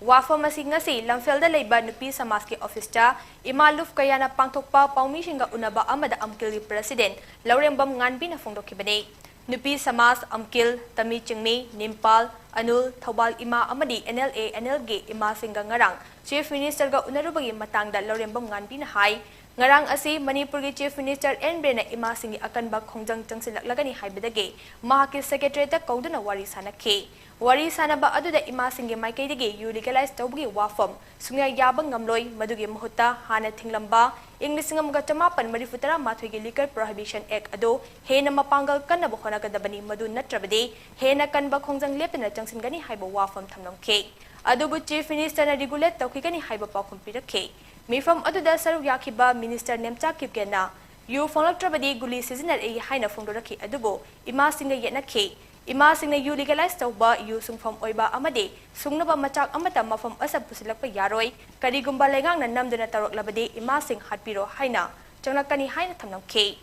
ꯋꯥꯐꯝ ꯑꯁꯤ ꯉꯁꯤ ꯂꯝꯐꯦꯜꯗ ꯂꯩꯕ ꯅꯨꯄꯤ ꯁꯃꯥꯖꯀꯤ ꯑꯣꯐꯤꯁꯇ ꯏꯃꯥ ꯂꯨꯞ ꯀꯌꯥꯅ ꯄꯥꯡꯊꯣꯛꯄ ꯄꯥꯎꯃꯤꯁꯤꯡꯒ ꯎꯅꯕ ꯑꯃꯗ ꯑꯝꯀꯤꯜꯒꯤ ꯄ꯭ꯔꯁꯤꯗꯦꯟ ꯂꯧꯔꯦꯝꯕꯝ ꯉꯥꯟꯕꯤꯅ ꯐꯣꯡꯗꯣꯛꯈꯤꯕꯅꯤ꯫ ꯅꯨꯄꯤ ꯁꯃꯥꯖ, ꯑꯝꯀꯤꯜ, ꯇꯃꯤ ꯆꯤꯡꯃꯤ, ꯅꯤꯝꯄꯥꯜ, ꯑꯅꯨꯜ, ꯊꯧꯕꯥꯜ ꯏꯃꯥ ꯑꯃꯗꯤ NLA, NLꯒꯤ ꯏꯃꯥꯁꯤꯡꯒ ꯉꯔꯥꯡ Chief Ministerꯒ ꯎꯅꯔꯨꯕꯒꯤ ꯃꯇꯥꯡꯗ ꯂꯧꯔꯦꯝꯕꯝ ꯉꯥꯟꯕꯤꯅ ꯍꯥꯏ, ꯉꯔꯥꯡ ꯑꯁꯤ ꯃꯅꯤꯄꯨꯔꯒꯤ Chief Minister ꯑꯦꯟ ꯕꯤꯔꯦꯟꯅ ꯏꯃꯥꯁꯤꯡꯒꯤ ꯑꯀꯟꯕ ꯈꯣꯡꯖꯪ ꯆꯪꯁꯤꯜꯂꯛꯂꯒꯅꯤ ꯍꯥꯏꯕꯗꯒꯤ ꯃꯍꯥꯛꯀꯤ Secretariatꯇ ꯀꯧꯗꯨꯅ ꯋꯥꯔꯤ ꯁꯥꯅꯈꯤ꯫ ꯋꯥꯔꯤ ꯁꯥꯅꯕ ꯑꯗꯨꯗ ꯏꯃꯥꯁꯤꯡꯒꯤ ꯃꯥꯏꯀꯩꯗꯒꯤ ꯌꯨ legalize ꯇꯧꯕꯒꯤ ꯋꯥꯐꯝ ꯁꯨꯡꯌꯥ ꯌꯥꯕ ꯉꯝꯂꯣꯏ, ꯃꯗꯨꯒꯤ ꯃꯍꯨꯠꯇ ꯍꯥꯟꯅ ꯊꯤꯡꯂꯝꯕ ꯏꯪ ꯂꯤꯁꯤꯡ ꯑꯃꯒ ꯆꯃꯥꯄꯟ ꯃꯔꯤꯐꯨ ꯇꯔꯥ ꯃꯥꯊꯣꯏꯒꯤ Liquor Prohibition Act ꯑꯗꯨ ꯍꯦꯟꯅ ꯃꯄꯥꯡꯒꯜ ꯀꯟꯅꯕ ꯍꯣꯠꯅꯒꯗꯕꯅꯤ, ꯃꯗꯨ ꯅꯠꯇ꯭ꯔꯕꯗꯤ ꯍꯦꯟꯅ ꯀꯟꯕ ꯈꯣꯡꯖꯪ ꯂꯦꯞꯇꯅ ꯆꯪꯁꯤꯟꯒꯅꯤ ꯍꯥꯏꯕ ꯋꯥꯐꯝ ꯊꯝꯂꯝꯈꯤ꯫ ꯑꯗꯨꯕꯨ Chief Ministerꯅ regulate ꯇꯧꯈꯤꯒꯅꯤ ꯍꯥꯏꯕ ꯄꯥꯎꯈꯨꯝ ꯄꯤꯔꯛꯈꯤ꯫ ꯃꯤꯐꯝ ꯑꯗꯨꯗ ꯁꯔꯨꯛ ꯌꯥꯈꯤꯕ Minister ꯅꯦꯝꯆꯥ ꯀꯤꯞꯒꯦꯟꯅ ꯌꯨ ꯐꯪꯂꯛꯇ꯭ꯔꯕꯗꯤ ꯒꯨꯂꯤ ꯁꯤꯖꯤꯟꯅꯔꯛꯏ ꯍꯥꯏꯅ ꯐꯣꯡꯗꯣꯔꯛꯈꯤ, ꯑꯗꯨꯕꯨ ꯏꯃꯥꯁꯤꯡꯒ ꯌꯦꯠꯅꯈꯤ꯫ ꯏꯃꯥꯁꯤꯡꯅ ꯌꯨ legalize ꯇꯧꯕ, ꯌꯨ ꯁꯨꯡꯐꯝ ꯑꯣꯏꯕ ꯑꯃꯗꯤ ꯁꯨꯡꯅꯕ ꯃꯆꯥꯛ ꯑꯃꯠꯇ ꯃꯐꯝ ꯑꯁꯤꯗ ꯄꯨꯁꯤꯜꯂꯛꯄ ꯌꯥꯔꯣꯏ꯫ ꯀꯔꯤꯒꯨꯝꯕ ꯂꯩꯉꯥꯛꯅ ꯅꯝꯗꯨꯅ ꯇꯧꯔꯛꯂꯕꯗꯤ ꯏꯃꯥꯁꯤꯡ ꯍꯥꯠꯄꯤꯔꯣ ꯍꯥꯏꯅ ꯆꯪꯂꯛꯀꯅꯤ ꯍꯥꯏꯅ ꯊꯝꯂꯝꯈꯤ꯫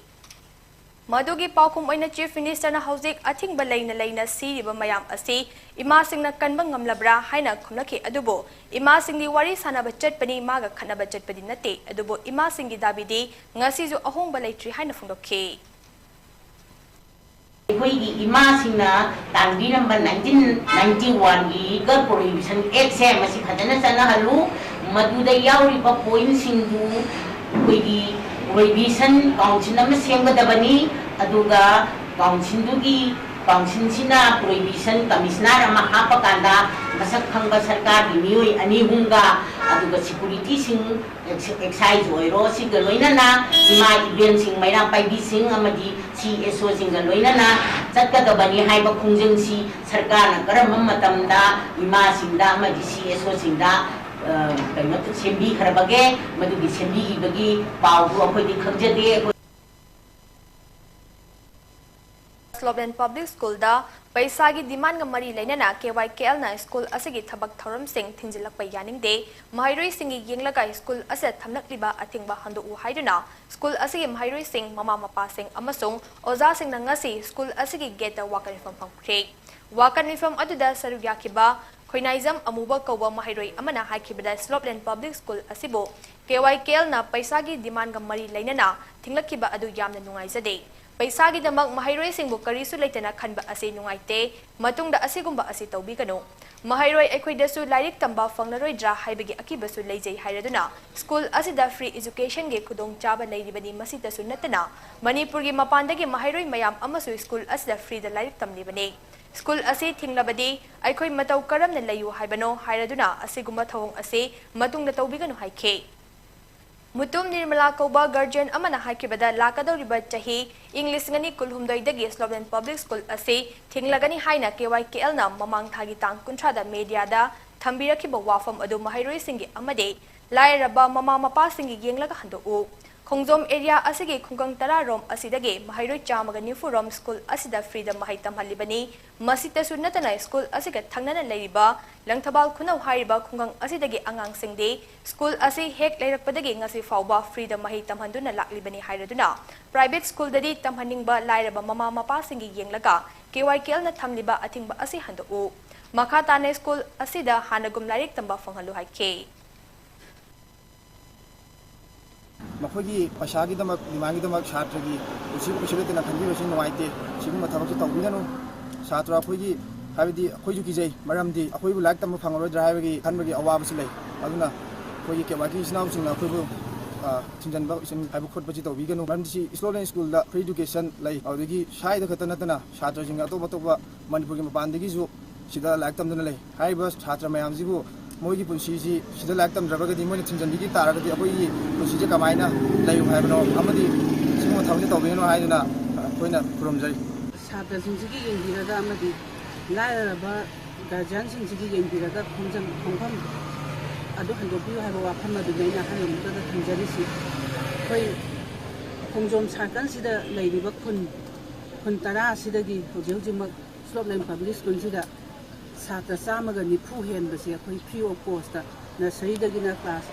ꯃꯗꯨꯒꯤ ꯄꯥꯎꯈꯨꯝ ꯑꯣꯏꯅ Chief Ministerꯅ ꯍꯧꯖꯤꯛ ꯑꯊꯤꯡꯕ ꯂꯩꯅ ꯂꯩꯅ ꯁꯤꯔꯤꯕ ꯃꯌꯥꯝ ꯑꯁꯤ ꯏꯃꯥꯁꯤꯡꯅ ꯀꯟꯕ ꯉꯝꯂꯕ꯭ꯔꯥ ꯍꯥꯏꯅ ꯈꯨꯝꯂꯛꯈꯤ, ꯑꯗꯨꯕꯨ ꯏꯃꯥꯁꯤꯡꯗꯤ ꯋꯥꯔꯤ ꯁꯥꯅꯕ ꯆꯠꯄꯅꯤ, ꯃꯥꯒ ꯈꯠꯅꯕ ꯆꯠꯄꯗꯤ ꯅꯠꯇꯦ, ꯑꯗꯨꯕꯨ ꯏꯃꯥꯁꯤꯡꯒꯤ ꯗꯥꯕꯤꯗꯤ ꯉꯁꯤꯁꯨ ꯑꯍꯣꯡꯕ ꯂꯩꯇ꯭ꯔꯤ ꯍꯥꯏꯅ ꯐꯣꯡꯗꯣꯛꯈꯤ꯫ ꯑꯩꯈꯣꯏꯒꯤ ꯏꯃꯥꯁꯤꯡꯅ ꯇꯥꯟꯕꯤꯔꯝꯕ nineteen ninety oneꯒꯤ Liquor Prohibition Actꯁꯦ ꯃꯁꯤ ꯐꯖꯅ ꯆꯠꯅꯍꯜꯂꯨ꯫ ꯃꯗꯨꯗ ꯌꯥꯎꯔꯤꯕ pointꯁꯤꯡꯗꯨ ꯑꯩꯈꯣꯏꯒꯤ Prohibition Council ꯑꯃ ꯁꯦꯝꯒꯗꯕꯅꯤ꯫ ꯑꯗꯨꯒ councilꯗꯨꯒꯤ, councilꯁꯤꯅ Prohibition Commissioner ꯑꯃ ꯍꯥꯞꯄꯀꯥꯟꯗ ꯃꯁꯛ ꯈꯪꯕ ꯁꯔꯀꯥꯔꯒꯤ ꯃꯤꯑꯣꯏ ꯑꯅꯤ ꯑꯍꯨꯝꯒ, ꯑꯗꯨꯒ securityꯁꯤꯡ, ex-, excise ꯑꯣꯏꯔꯣ, ꯁꯤꯒ ꯂꯣꯏꯅꯅ ꯏꯃꯥ ꯏꯕꯦꯟꯁꯤꯡ, ꯃꯩꯔꯥ ꯄꯥꯏꯕꯤꯁꯤꯡ ꯑꯃꯗꯤ CSOꯁꯤꯡꯒ ꯂꯣꯏꯅꯅ ꯆꯠꯀꯗꯕꯅꯤ ꯍꯥꯏꯕ ꯈꯣꯡꯖꯪꯁꯤ ꯁꯔꯀꯥꯔꯅ ꯀꯔꯝꯕ ꯃꯇꯝꯗ ꯏꯃꯥꯁꯤꯡꯗ ꯑꯃꯗꯤ CSOꯁꯤꯡꯗ, ꯑ, ꯀꯩꯅꯣ ꯁꯦꯝꯕꯤꯈ꯭ꯔꯕꯒꯦ, ꯃꯗꯨꯒꯤ ꯁꯦꯝꯕꯤꯈꯤꯕꯒꯤ ꯄꯥꯎꯗꯨ ꯑꯩꯈꯣꯏꯗꯤ ꯈꯪꯖꯗꯦ꯫ ꯑꯩꯈꯣꯏ Slopeland Public Schoolꯗ ꯄꯩꯁꯥꯒꯤ demandꯒ ꯃꯔꯤ ꯂꯩꯅꯅ KYKLꯅ school ꯑꯁꯤꯒꯤ ꯊꯕꯛ ꯊꯧꯔꯝꯁꯤꯡ ꯊꯤꯡꯖꯤꯜꯂꯛꯄ ꯌꯥꯅꯤꯡꯗꯦ꯫ ꯃꯍꯩꯔꯣꯏꯁꯤꯡꯒꯤ ꯌꯦꯡꯂꯒ school ꯑꯁꯤꯗ ꯊꯝꯂꯛꯂꯤꯕ ꯑꯊꯤꯡꯕ ꯍꯟꯗꯣꯛꯎ ꯍꯥꯏꯗꯨꯅ school ꯑꯁꯤꯒꯤ ꯃꯍꯩꯔꯣꯏꯁꯤꯡ, ꯃꯃꯥ ꯃꯄꯥꯁꯤꯡ ꯑꯃꯁꯨꯡ ꯑꯣꯖꯥꯁꯤꯡꯅ ꯉꯁꯤ school ꯑꯁꯤꯒꯤ gateꯇ ꯋꯥꯀꯠ ꯃꯤꯐꯝ ꯐꯝꯈ꯭ꯔꯦ꯫ ꯋꯥꯀꯠ ꯃꯤꯐꯝ ꯑꯗꯨꯗ ꯁꯔꯨꯛ ꯌꯥꯈꯤꯕ ꯈꯣꯏꯅꯥꯏꯖꯝ ꯑꯃꯨꯕ ꯀꯧꯕ ꯃꯍꯩꯔꯣꯏ ꯑꯃꯅ ꯍꯥꯏꯈꯤꯕꯗ, Slopeland Public School ꯑꯁꯤꯕꯨ KYKLꯅ ꯄꯩꯁꯥꯒꯤ demandꯒ ꯃꯔꯤ ꯂꯩꯅꯅ ꯊꯤꯡꯂꯛꯈꯤꯕ ꯑꯗꯨ ꯌꯥꯝꯅ ꯅꯨꯡꯉꯥꯏꯖꯗꯦ꯫ ꯄꯩꯁꯥꯒꯤꯗꯃꯛ ꯃꯍꯩꯔꯣꯏꯁꯤꯡꯕꯨ ꯀꯔꯤꯁꯨ ꯂꯩꯇꯅ ꯈꯟꯕ ꯑꯁꯤ ꯅꯨꯡꯉꯥꯏꯇꯦ꯫ ꯃꯇꯨꯡꯗ ꯑꯁꯤꯒꯨꯝꯕ ꯑꯁꯤ ꯇꯧꯕꯤꯒꯅꯨ꯫ ꯃꯍꯩꯔꯣꯏ ꯑꯩꯈꯣꯏꯗꯁꯨ ꯂꯥꯏꯔꯤꯛ ꯇꯝꯕ ꯐꯪꯂꯔꯣꯏꯗ꯭ꯔꯥ ꯍꯥꯏꯕꯒꯤ ꯑꯀꯤꯕꯁꯨ ꯂꯩꯖꯩ ꯍꯥꯏꯔꯗꯨꯅ ꯁ꯭ꯀꯨꯜ ꯑꯁꯤꯗ free educationꯒꯤ ꯈꯨꯗꯣꯡꯆꯥꯕ ꯂꯩꯔꯤꯕꯅꯤ꯫ ꯃꯁꯤꯇꯁꯨ ꯅꯠꯇꯅ ꯃꯅꯤꯄꯨꯔꯒꯤ ꯃꯄꯥꯟꯗꯒꯤ ꯃꯍꯩꯔꯣꯏ ꯃꯌꯥꯝ ꯑꯃꯁꯨ ꯁ꯭ꯀꯨꯜ ꯑꯁꯤꯗ freeꯗ ꯂꯥꯏꯔꯤꯛ ꯇꯝꯂꯤꯕꯅꯤ꯫ ꯁ꯭ꯀꯨꯜ ꯑꯁꯤ ꯊꯤꯡꯂꯕꯗꯤ ꯑꯩꯈꯣꯏ ꯃꯇꯧ ꯀꯔꯝꯅ ꯂꯩꯌꯨ ꯍꯥꯏꯕꯅꯣ ꯍꯥꯏꯔꯗꯨꯅ ꯑꯁꯤꯒꯨꯝꯕ ꯊꯧꯑꯣꯡ ꯑꯁꯤ ꯃꯇꯨꯡꯗ ꯇꯧꯕꯤꯒꯅꯨ ꯍꯥꯏꯈꯤ꯫ ꯃꯨꯇꯨꯝ ꯅꯤꯔꯃꯂꯥ ꯀꯧꯕ guardian ꯑꯃꯅ ꯍꯥꯏꯈꯤꯕꯗ, ꯂꯥꯛꯀꯗꯧꯔꯤꯕ ꯆꯍꯤ ꯏꯪ ꯂꯤꯁꯤꯡ ꯑꯅꯤ ꯀꯨꯟꯍꯨꯝꯗꯣꯏꯗꯒꯤ Slope Lane Public School ꯑꯁꯤ ꯊꯤꯡꯂꯒꯅꯤ ꯍꯥꯏꯅ KYKLꯅ ꯃꯃꯥꯡ ꯊꯥꯒꯤ ꯇꯥꯡ ꯀꯨꯟꯊ꯭ꯔꯥꯗ mediaꯗ ꯊꯝꯕꯤꯔꯛꯈꯤꯕ ꯋꯥꯐꯝ ꯑꯗꯨ ꯃꯍꯩꯔꯣꯏꯁꯤꯡꯒꯤ ꯑꯃꯗꯤ ꯂꯥꯏꯔꯔꯕ ꯃꯃꯥ ꯃꯄꯥꯁꯤꯡꯒꯤ ꯌꯦꯡꯂꯒ ꯍꯟꯗꯣꯛꯎ꯫ ꯈꯣꯡꯖꯣꯝ area ꯑꯁꯤꯒꯤ ꯈꯨꯡꯒꯪ ꯇꯔꯥ ꯔꯣꯝ ꯑꯁꯤꯗꯒꯤ ꯃꯍꯩꯔꯣꯏ ꯆꯥꯝꯃꯒ ꯅꯤꯐꯨ ꯔꯣꯝ ꯁ꯭ꯀꯨꯜ ꯑꯁꯤꯗ freeꯗ ꯃꯍꯩ ꯇꯝꯍꯜꯂꯤꯕꯅꯤ꯫ ꯃꯁꯤꯇꯁꯨ ꯅꯠꯇꯅ ꯁ꯭ꯀꯨꯜ ꯑꯁꯤꯒ ꯊꯪꯅꯅ ꯂꯩꯔꯤꯕ ꯂꯪꯊꯕꯥꯜ ꯈꯨꯅꯧ ꯍꯥꯏꯔꯤꯕ ꯈꯨꯡꯒꯪ ꯑꯁꯤꯗꯒꯤ ꯑꯉꯥꯡꯁꯤꯡꯗꯤ ꯁ꯭ꯀꯨꯜ ꯑꯁꯤ ꯍꯦꯛ ꯂꯩꯔꯛꯄꯗꯒꯤ ꯉꯁꯤ ꯐꯥꯎꯕ freeꯗ ꯃꯍꯩ ꯇꯝꯍꯟꯗꯨꯅ ꯂꯥꯛꯂꯤꯕꯅꯤ ꯍꯥꯏꯔꯗꯨꯅ private ꯁ꯭ꯀꯨꯜꯗꯗꯤ ꯇꯝꯍꯟꯅꯤꯡꯕ ꯂꯥꯏꯔꯕ ꯃꯃꯥ ꯃꯄꯥꯁꯤꯡꯒꯤ ꯌꯦꯡꯂꯒ KYKLꯅ ꯊꯝꯂꯤꯕ ꯑꯊꯤꯡꯕ ꯑꯁꯤ ꯍꯟꯗꯣꯛꯎ꯫ ꯃꯈꯥ ꯇꯥꯅ ꯁ꯭ꯀꯨꯜ ꯑꯁꯤꯗ ꯍꯥꯟꯅꯒꯨꯝ ꯂꯥꯏꯔꯤꯛ ꯇꯝꯕ ꯐꯪꯍꯜꯂꯨ ꯍꯥꯏꯈꯤ꯫ ꯃꯈꯣꯏꯒꯤ ꯄꯩꯁꯥꯒꯤꯗꯃꯛ, demandꯒꯤꯗꯃꯛ ꯁꯥꯇ꯭ꯔꯒꯤ ꯄꯨꯟꯁꯤ ꯀꯩꯁꯨ ꯂꯩꯇꯅ ꯈꯟꯕꯤꯕꯁꯤ ꯅꯨꯡꯉꯥꯏꯇꯦ꯫ ꯁꯤꯒꯨꯝꯕ ꯊꯕꯛꯁꯤ ꯇꯧꯕꯤꯒꯅꯨ꯫ ꯁꯥꯇ꯭ꯔ ꯑꯩꯈꯣꯏꯒꯤ, ꯍꯥꯏꯕꯗꯤ ꯑꯩꯈꯣꯏꯁꯨ ꯀꯤꯖꯩ, ꯃꯔꯝꯗꯤ ꯑꯩꯈꯣꯏꯕꯨ ꯂꯥꯏꯔꯤꯛ ꯇꯝꯕ ꯐꯪꯉꯔꯣꯏꯗ꯭ꯔꯥ ꯍꯥꯏꯕꯒꯤ ꯈꯟꯕꯒꯤ ꯑꯋꯥꯕꯁꯨ ꯂꯩ꯫ ꯑꯗꯨꯅ ꯑꯩꯈꯣꯏꯒꯤ KYKL ꯏꯆꯤꯟ ꯏꯅꯥꯎꯁꯤꯡꯅ ꯑꯩꯈꯣꯏꯕꯨ, ꯑ, ꯊꯤꯡꯖꯤꯟꯕ ꯍꯥꯏꯕ ꯈꯣꯠꯄꯁꯤ ꯇꯧꯕꯤꯒꯅꯨ꯫ ꯃꯔꯝꯗꯤ ꯁꯤ Slope Lane Schoolꯗ free education ꯂꯩ꯫ ꯑꯗꯨꯗꯒꯤ ꯁ꯭ꯋꯥꯏꯗ ꯈꯛꯇ ꯅꯠꯇꯅ ꯁꯥꯇ꯭ꯔꯁꯤꯡ ꯑꯇꯣꯞ ꯑꯇꯣꯞꯄ ꯃꯅꯤꯄꯨꯔꯒꯤ ꯃꯄꯥꯟꯗꯒꯤꯁꯨ ꯁꯤꯗ ꯂꯥꯏꯔꯤꯛ ꯇꯝꯗꯨꯅ ꯂꯩ꯫ ꯍꯥꯏꯔꯤꯕ ꯁꯥꯇ꯭ꯔ ꯃꯌꯥꯝꯁꯤꯕꯨ ꯃꯣꯏꯒꯤ ꯄꯨꯟꯁꯤꯁꯤ ꯁꯤꯗ ꯂꯥꯏꯔꯤꯛ ꯇꯝꯗ꯭ꯔꯕꯒꯗꯤ, ꯃꯣꯏꯅ ꯊꯤꯡꯖꯤꯟꯕꯤꯈꯤ ꯇꯥꯔꯒꯗꯤ ꯑꯩꯈꯣꯏꯒꯤ ꯄꯨꯟꯁꯤꯁꯦ ꯀꯃꯥꯏꯅ ꯂꯩꯌꯨ ꯍꯥꯏꯕꯅꯣ? ꯑꯃꯗꯤ ꯁꯤꯒꯨꯝꯕ ꯊꯕꯛꯁꯦ ꯇꯧꯕꯤꯒꯅꯨ ꯍꯥꯏꯗꯨꯅ ꯑꯩꯈꯣꯏꯅ ꯈꯨꯔꯨꯝꯖꯔꯤ꯫ ꯁꯥꯇ꯭ꯔꯁꯤꯡꯁꯤꯒꯤ ꯌꯦꯡꯕꯤꯔꯒ ꯑꯃꯗꯤ ꯂꯥꯏꯔꯔꯕ guardianꯁꯤꯡꯁꯤꯒꯤ ꯌꯦꯡꯕꯤꯔꯒ ꯈꯣꯡꯖꯪ-, ꯈꯣꯡꯐꯝ ꯑꯗꯨ ꯍꯟꯗꯣꯛꯄꯤꯌꯨ ꯍꯥꯏꯕ ꯋꯥꯐꯝ ꯑꯗꯨꯅꯤ ꯑꯩꯅ ꯑꯍꯜ ꯑꯃꯗꯨꯗ ꯊꯝꯖꯔꯤꯁꯤ꯫ ꯑꯩꯈꯣꯏ ꯈꯣꯡꯖꯣꯝ circleꯁꯤꯗ ꯂꯩꯔꯤꯕ ꯈꯨꯟ, ꯈꯨꯟ ꯇꯔꯥ ꯑꯁꯤꯗꯒꯤ ꯍꯧꯖꯤꯛ ꯍꯧꯖꯤꯛꯃꯛ Slope Lane Public Schoolꯁꯤꯗ ꯁꯥꯇ꯭ꯔ ꯆꯥꯝꯃꯒ ꯅꯤꯐꯨ ꯍꯦꯟꯕꯁꯦ ꯑꯩꯈꯣꯏ free of costꯇ nurseryꯗꯒꯤꯅ class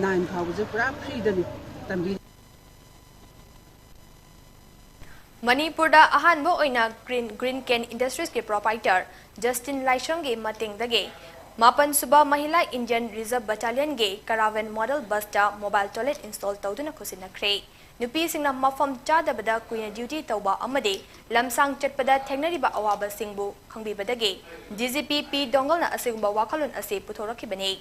nine ꯐꯥꯎꯕꯁꯦ ꯄꯨꯔꯥ freeꯗꯅꯤ ꯇꯝꯕꯤ꯫ ꯃꯅꯤꯄꯨꯔꯗ ꯑꯍꯥꯟꯕ ꯑꯣꯏꯅ Green, Green Can Industriesꯀꯤ proprietor Justin ꯂꯥꯏꯁ꯭ꯔꯝꯒꯤ ꯃꯇꯦꯡꯗꯒꯤ ꯃꯥꯄꯟ ꯁꯨꯕ ꯃꯍꯤꯂꯥ ꯏꯟꯗꯤꯌꯟ ꯔꯤꯖꯔꯚ ꯕꯠꯇꯥꯂꯤꯌꯟꯒꯤ ꯀꯔꯥꯚꯟ ꯃꯣꯗꯦꯜ ꯕꯁꯇ ꯃꯣꯕꯥꯏꯜ ꯇꯣꯏꯂꯦꯠ ꯏꯟꯁꯇꯣꯜ ꯇꯧꯗꯨꯅ ꯈꯨꯠꯁꯤꯟꯅꯈ꯭ꯔꯦ꯫ ꯅꯨꯄꯤꯁꯤꯡꯅ ꯃꯐꯝ ꯆꯥꯗꯕꯗ ꯀꯨꯏꯅ ꯗ꯭ꯌꯨꯇꯤ ꯇꯧꯕ ꯑꯃꯗꯤ ꯂꯝꯁꯥꯡ ꯆꯠꯄꯗ ꯊꯦꯡꯅꯔꯤꯕ ꯑꯋꯥꯕꯁꯤꯡꯕꯨ ꯈꯪꯕꯤꯕꯗꯒꯤ ꯗꯤ ꯖꯤ ꯄꯤ ꯄꯤ ꯗꯣꯡꯒꯜꯅ ꯑꯁꯤꯒꯨꯝꯕ ꯋꯥꯈꯜꯂꯣꯟ ꯑꯁꯤ ꯄꯨꯊꯣꯔꯛꯈꯤꯕꯅꯤ꯫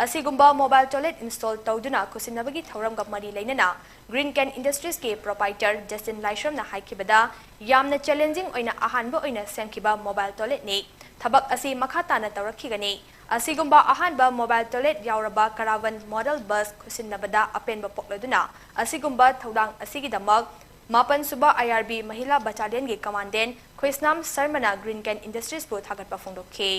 ꯑꯁꯤꯒꯨꯝꯕ ꯃꯣꯕꯥꯏꯜ ꯇꯣꯏꯂꯦꯠ ꯏꯟꯁꯇꯣꯜ ꯇꯧꯗꯨꯅ ꯈꯨꯠꯁꯤꯟꯅꯕꯒꯤ ꯊꯧꯔꯝꯒ ꯃꯔꯤ ꯂꯩꯅꯅ ꯒ꯭ꯔꯤꯟ ꯀꯦꯟ ꯏꯟꯗꯁꯇ꯭ꯔꯤꯁꯀꯤ ꯄ꯭ꯔꯣꯄꯥꯏꯇꯔ ꯖꯁꯇꯤꯟ ꯂꯥꯏꯁ꯭ꯔꯝꯅ ꯍꯥꯏꯈꯤꯕꯗ, ꯌꯥꯝꯅ ꯆꯦꯂꯦꯟꯖꯤꯡ ꯑꯣꯏꯅ ꯑꯍꯥꯟꯕ ꯑꯣꯏꯅ ꯁꯦꯝꯈꯤꯕ ꯃꯣꯕꯥꯏꯜ ꯇꯣꯏꯂꯦꯠꯅꯤ꯫ ꯊꯕꯛ ꯑꯁꯤ ꯃꯈꯥ ꯇꯥꯅ ꯇꯧꯔꯛꯈꯤꯒꯅꯤ꯫ ꯑꯁꯤꯒꯨꯝꯕ ꯑꯍꯥꯟꯕ ꯃꯣꯕꯥꯏꯜ ꯇꯣꯏꯂꯦꯠ ꯌꯥꯎꯔꯕ ꯀꯔꯥꯚꯟ ꯃꯣꯗꯦꯜ ꯕꯁ ꯈꯨꯠꯁꯤꯟꯅꯕꯗ ꯑꯄꯦꯟꯕ ꯄꯣꯛꯂꯗꯨꯅ ꯑꯁꯤꯒꯨꯝꯕ ꯊꯧꯗꯥꯡ ꯑꯁꯤꯒꯤꯗꯃꯛ ꯃꯥꯄꯟ ꯁꯨꯕ ꯑꯥꯏ ꯑꯥꯔ ꯕꯤ ꯃꯍꯤꯂꯥ ꯕꯠꯇꯥꯂꯤꯌꯟꯒꯤ ꯀꯃꯥꯟꯗꯦꯟ ꯈꯨꯏꯁꯅꯥꯝ ꯁꯔꯃꯅ ꯒ꯭ꯔꯤꯟ ꯀꯦꯟ ꯏꯟꯗꯁꯇ꯭ꯔꯤꯁꯄꯨ ꯊꯥꯒꯠꯄ ꯐꯣꯡꯗꯣꯛꯈꯤ꯫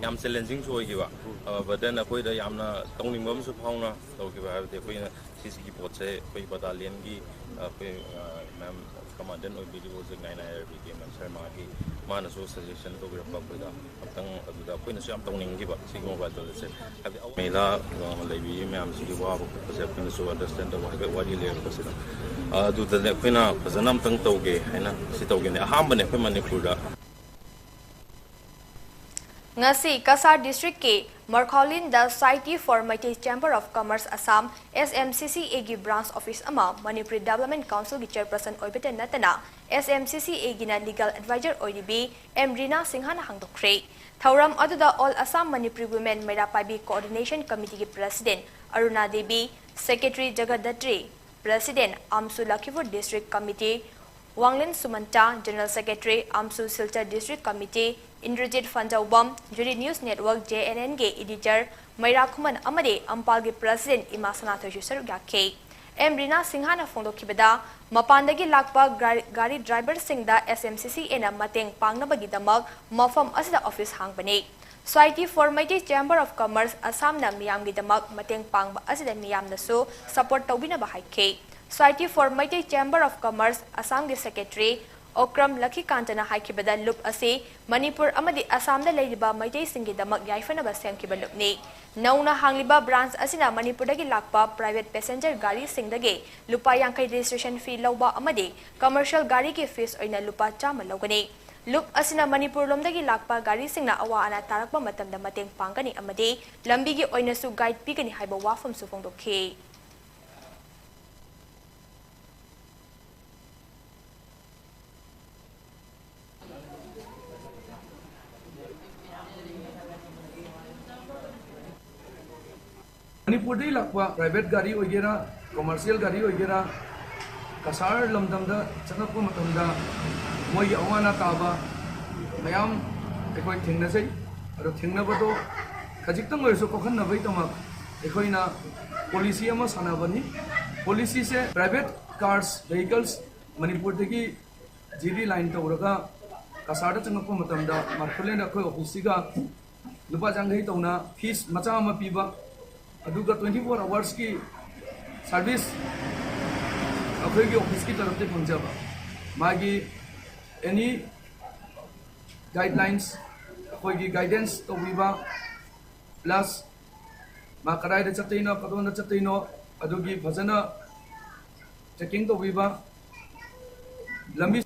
ꯌꯥꯝ ꯆꯦꯂꯦꯟꯖꯤꯡꯁꯨ ꯑꯣꯏꯈꯤꯕ꯫ ꯑ, but then ꯑꯩꯈꯣꯏꯗ ꯌꯥꯝꯅ ꯇꯧꯅꯤꯡꯕ ꯑꯃꯁꯨ ꯐꯥꯎꯅ ꯇꯧꯈꯤꯕ, ꯍꯥꯏꯕꯗꯤ ꯑꯩꯈꯣꯏꯅ ꯁꯤꯁꯤꯒꯤ ꯄꯣꯠꯁꯦ ꯑꯩꯈꯣꯏ ꯕꯠꯇꯥꯂꯤꯌꯟꯒꯤ, ꯑ, ꯑꯩꯈꯣꯏ, ꯑ, ꯃꯦꯝ ꯀꯃꯥꯟꯗꯦꯟ ꯑꯣꯏꯕꯤꯔꯤꯕ ꯍꯧꯖꯤꯛ ꯅꯥꯏꯟ ꯑꯥꯏ ꯑꯥꯔ ꯕꯤꯒꯤ ꯃꯦꯝ ꯁꯔꯃꯥꯒꯤ, ꯃꯥꯅꯁꯨ ꯁꯖꯦꯁꯟ ꯇꯧꯕꯤꯔꯛꯄ ꯑꯩꯈꯣꯏꯗ꯫ ꯑꯃꯨꯛꯇꯪ ꯑꯗꯨꯗ ꯑꯩꯈꯣꯏꯅꯁꯨ ꯌꯥꯝ ꯇꯧꯅꯤꯡꯈꯤꯕ ꯁꯤꯒꯤ ꯃꯣꯕꯥꯏꯜ ꯇꯣꯏꯂꯦꯠꯁꯦ, ꯍꯥꯏꯕꯗꯤ ꯃꯍꯤꯂꯥ, ꯑ, ꯂꯩꯕꯤꯔꯤꯕ ꯃꯌꯥꯝꯁꯤꯒꯤ ꯋꯥꯕ ꯈꯣꯠꯄꯁꯦ ꯑꯩꯈꯣꯏꯅꯁꯨ ꯑꯟꯗꯔꯁꯇꯦꯟ ꯇꯧꯕ ꯍꯥꯏꯐꯦꯠ ꯋꯥꯔꯤ ꯂꯩꯔꯛꯄꯁꯤꯗ, ꯑ, ꯑꯗꯨꯗꯅꯦ ꯑꯩꯈꯣꯏꯅ ꯐꯖꯅ ꯑꯝꯇꯪ ꯇꯧꯒꯦ ꯍꯥꯏꯅ ꯁꯤ ꯇꯧꯒꯦꯅꯦ꯫ ꯑꯍꯥꯟꯕꯅꯦ ꯑꯩꯈꯣꯏ ꯃꯅꯤꯄꯨꯔꯗ꯫ ꯉꯁꯤ ꯀꯁꯥꯔ ꯗꯤꯁꯇ꯭ꯔꯤꯛꯀꯤ ꯃꯔꯈꯥꯎꯂꯤꯟꯗ Society for Meitei Chamber of Commerce Assam, S M C C A ꯒꯤ ꯕ꯭ꯔꯥꯟꯁ ꯑꯣꯐꯤꯁ ꯑꯃ ꯃꯅꯤꯄꯨꯔꯤ ꯗꯤꯕꯦꯂꯞꯃꯦꯟ ꯀꯥꯎꯟꯁꯤꯜꯒꯤ ꯆꯦꯌꯔꯄꯔꯁꯟ ꯑꯣꯏꯕꯇ ꯅꯠꯇꯅ S M C C A ꯒꯤꯅ ꯂꯤꯒꯦꯜ ꯑꯦꯗꯚꯥꯏꯖꯔ ꯑꯣꯏꯔꯤꯕꯤ ꯑꯦꯝ ꯔꯤꯅꯥ ꯁꯤꯡꯍꯅ ꯍꯥꯡꯗꯣꯛꯈ꯭ꯔꯦ꯫ ꯊꯧꯔꯝ ꯑꯗꯨꯗ All Assam Manipuri Women Meira Paibi coordination ꯀꯃꯤꯇꯤꯒꯤ president Aruna Devi, secretary Jagat Dattri, president AMSU Lakhipur district committee Wanglen Sumanta, general secretary AMSU Silchar district committee Indrajit Phanjoubam, Juri news network, J N ꯑꯦꯟꯒꯤ ꯏꯗꯤꯇꯔ ꯃꯩꯔꯥ ꯈꯨꯃꯟ ꯑꯃꯗꯤ ꯑꯝꯄꯥꯜꯒꯤ ꯄ꯭ꯔꯦꯁꯤꯗꯦꯟ ꯏꯃꯥ ꯁꯅꯥꯊꯣꯏꯁꯨ ꯁꯔꯨꯛ ꯌꯥꯈꯤ꯫ ꯑꯦꯝ ꯔꯤꯅꯥ ꯁꯤꯡꯍꯅ ꯐꯣꯡꯗꯣꯛꯈꯤꯕꯗ, ꯃꯄꯥꯟꯗꯒꯤ ꯂꯥꯛꯄ ꯒꯥꯔꯤ, ꯒꯥꯔꯤ ꯗ꯭ꯔꯥꯏꯚꯔꯁꯤꯡꯗ S M C C A ꯅ ꯃꯇꯦꯡ ꯄꯥꯡꯅꯕꯒꯤꯗꯃꯛ ꯃꯐꯝ ꯑꯁꯤꯗ office ꯍꯥꯡꯕꯅꯤ꯫ Society for Meitei Chamber of Commerce Assam ꯅ ꯃꯤꯌꯥꯝꯒꯤꯗꯃꯛ ꯃꯇꯦꯡ ꯄꯥꯡꯕ ꯑꯁꯤꯗ ꯃꯤꯌꯥꯝꯅꯁꯨ ꯁꯄꯣꯔꯠ ꯇꯧꯕꯤꯅꯕ ꯍꯥꯏꯈꯤ꯫ Society for Meitei Chamber of Commerce Assam ꯒꯤ ꯁꯦꯀ꯭ꯔꯦꯇꯔꯤ ꯑꯣꯀ꯭ꯔꯝ ꯂꯈꯤꯀꯥꯟꯇꯅ ꯍꯥꯏꯈꯤꯕꯗ, ꯂꯨꯞ ꯑꯁꯤ ꯃꯅꯤꯄꯨꯔ ꯑꯃꯗꯤ ꯑꯁꯥꯝꯗ ꯂꯩꯔꯤꯕ ꯃꯩꯇꯩꯁꯤꯡꯒꯤꯗꯃꯛ ꯌꯥꯏꯐꯅꯕ ꯁꯦꯝꯈꯤꯕ ꯂꯨꯞꯅꯤ꯫ ꯅꯧꯅ ꯍꯥꯡꯂꯤꯕ ꯕ꯭ꯔꯥꯟꯁ ꯑꯁꯤꯅ ꯃꯅꯤꯄꯨꯔꯗꯒꯤ ꯂꯥꯛꯄ ꯄ꯭ꯔꯥꯏꯚꯦꯠ ꯄꯦꯁꯦꯟꯖꯔ ꯒꯥꯔꯤꯁꯤꯡꯗꯒꯤ ꯂꯨꯄꯥ ꯌꯥꯡꯈꯩ ꯔꯦꯖꯤꯁꯇ꯭ꯔꯦꯁꯟ ꯐꯤ ꯂꯧꯕ ꯑꯃꯗꯤ ꯀꯃꯔꯁꯤꯌꯦꯜ ꯒꯥꯔꯤꯒꯤ ꯐꯤꯁ ꯑꯣꯏꯅ ꯂꯨꯄꯥ ꯆꯥꯝꯃ ꯂꯧꯒꯅꯤ꯫ ꯂꯨꯞ ꯑꯁꯤꯅ ꯃꯅꯤꯄꯨꯔ ꯂꯣꯝꯗꯒꯤ ꯂꯥꯛꯄ ꯒꯥꯔꯤꯁꯤꯡꯅ ꯑꯋꯥ ꯑꯅꯥ ꯇꯥꯔꯛꯄ ꯃꯇꯝꯗ ꯃꯇꯦꯡ ꯄꯥꯡꯒꯅꯤ ꯑꯃꯗꯤ ꯂꯝꯕꯤꯒꯤ ꯑꯣꯏꯅꯁꯨ ꯒꯥꯏꯗ ꯄꯤꯒꯅꯤ ꯍꯥꯏꯕ ꯋꯥꯐꯝꯁꯨ ꯐꯣꯡꯗꯣꯛꯈꯤ꯫ ꯃꯅꯤꯄꯨꯔꯗꯒꯤ ꯂꯥꯛꯄ ꯄ꯭ꯔꯥꯏꯚꯦꯠ ꯒꯥꯔꯤ ꯑꯣꯏꯒꯦꯔꯥ, ꯀꯃꯔꯁꯤꯌꯦꯜ ꯒꯥꯔꯤ ꯑꯣꯏꯒꯦꯔꯥ, ꯀꯁꯥꯔ ꯂꯝꯗꯝꯗ ꯆꯪꯉꯛꯄ ꯃꯇꯝꯗ ꯃꯣꯏꯒꯤ ꯑꯋꯥ ꯑꯅꯥ ꯇꯥꯕ ꯃꯌꯥꯝ ꯑꯩꯈꯣꯏ ꯊꯦꯡꯅꯖꯩ꯫ ꯑꯗꯣ ꯊꯦꯡꯅꯕꯗꯣ ꯈꯖꯤꯛꯇꯪ ꯑꯣꯏꯔꯁꯨ ꯀꯣꯛꯍꯟꯅꯕꯒꯤꯗꯃꯛ ꯑꯩꯈꯣꯏꯅ ꯄꯣꯂꯤꯁꯤ ꯑꯃ ꯁꯥꯟꯅꯕꯅꯤ꯫ ꯄꯣꯂꯤꯁꯤꯁꯦ ꯄ꯭ꯔꯥꯏꯚꯦꯠ ꯀꯥꯔꯁ, ꯚꯦꯍꯤꯀꯜꯁ ꯃꯅꯤꯄꯨꯔꯗꯒꯤ ꯖꯤꯔꯤ ꯂꯥꯏꯟ ꯇꯧꯔꯒ ꯀꯁꯥꯔꯗ ꯆꯪꯉꯛꯄ ꯃꯇꯝꯗ ꯃꯥꯔꯀꯣꯂꯦꯟꯗ ꯑꯩꯈꯣꯏ ꯑꯣꯐꯤꯁꯁꯤꯒ ꯂꯨꯄꯥ ꯌꯥꯡꯈꯩ ꯇꯧꯅ ꯐꯤꯁ ꯃꯆꯥ ꯑꯃ ꯄꯤꯕ, ꯑꯗꯨꯒ twenty four ꯑꯋꯥꯔꯁꯀꯤ ꯁꯥꯔꯚꯤꯁ ꯑꯩꯈꯣꯏꯒꯤ ꯑꯣꯐꯤꯁꯀꯤ ꯇꯔꯞꯇꯒꯤ ꯐꯪꯖꯕ꯫ ꯃꯥꯒꯤ ꯑꯦꯅꯤ ꯒꯥꯏꯗꯂꯥꯏꯟꯁ, ꯑꯩꯈꯣꯏꯒꯤ ꯒꯥꯏꯗꯦꯟꯁ ꯇꯧꯕꯤꯕ, ꯄ꯭ꯂꯁ ꯃꯥ ꯀꯗꯥꯏꯗ ꯆꯠꯇꯣꯏꯅꯣ, ꯀꯗꯣꯝꯗ ꯆꯠꯇꯣꯏꯅꯣ, ꯑꯗꯨꯒꯤ ꯐꯖꯅ ꯆꯦꯛꯀꯤꯡ ꯇꯧꯕꯤꯕ, ꯂꯝꯕꯤ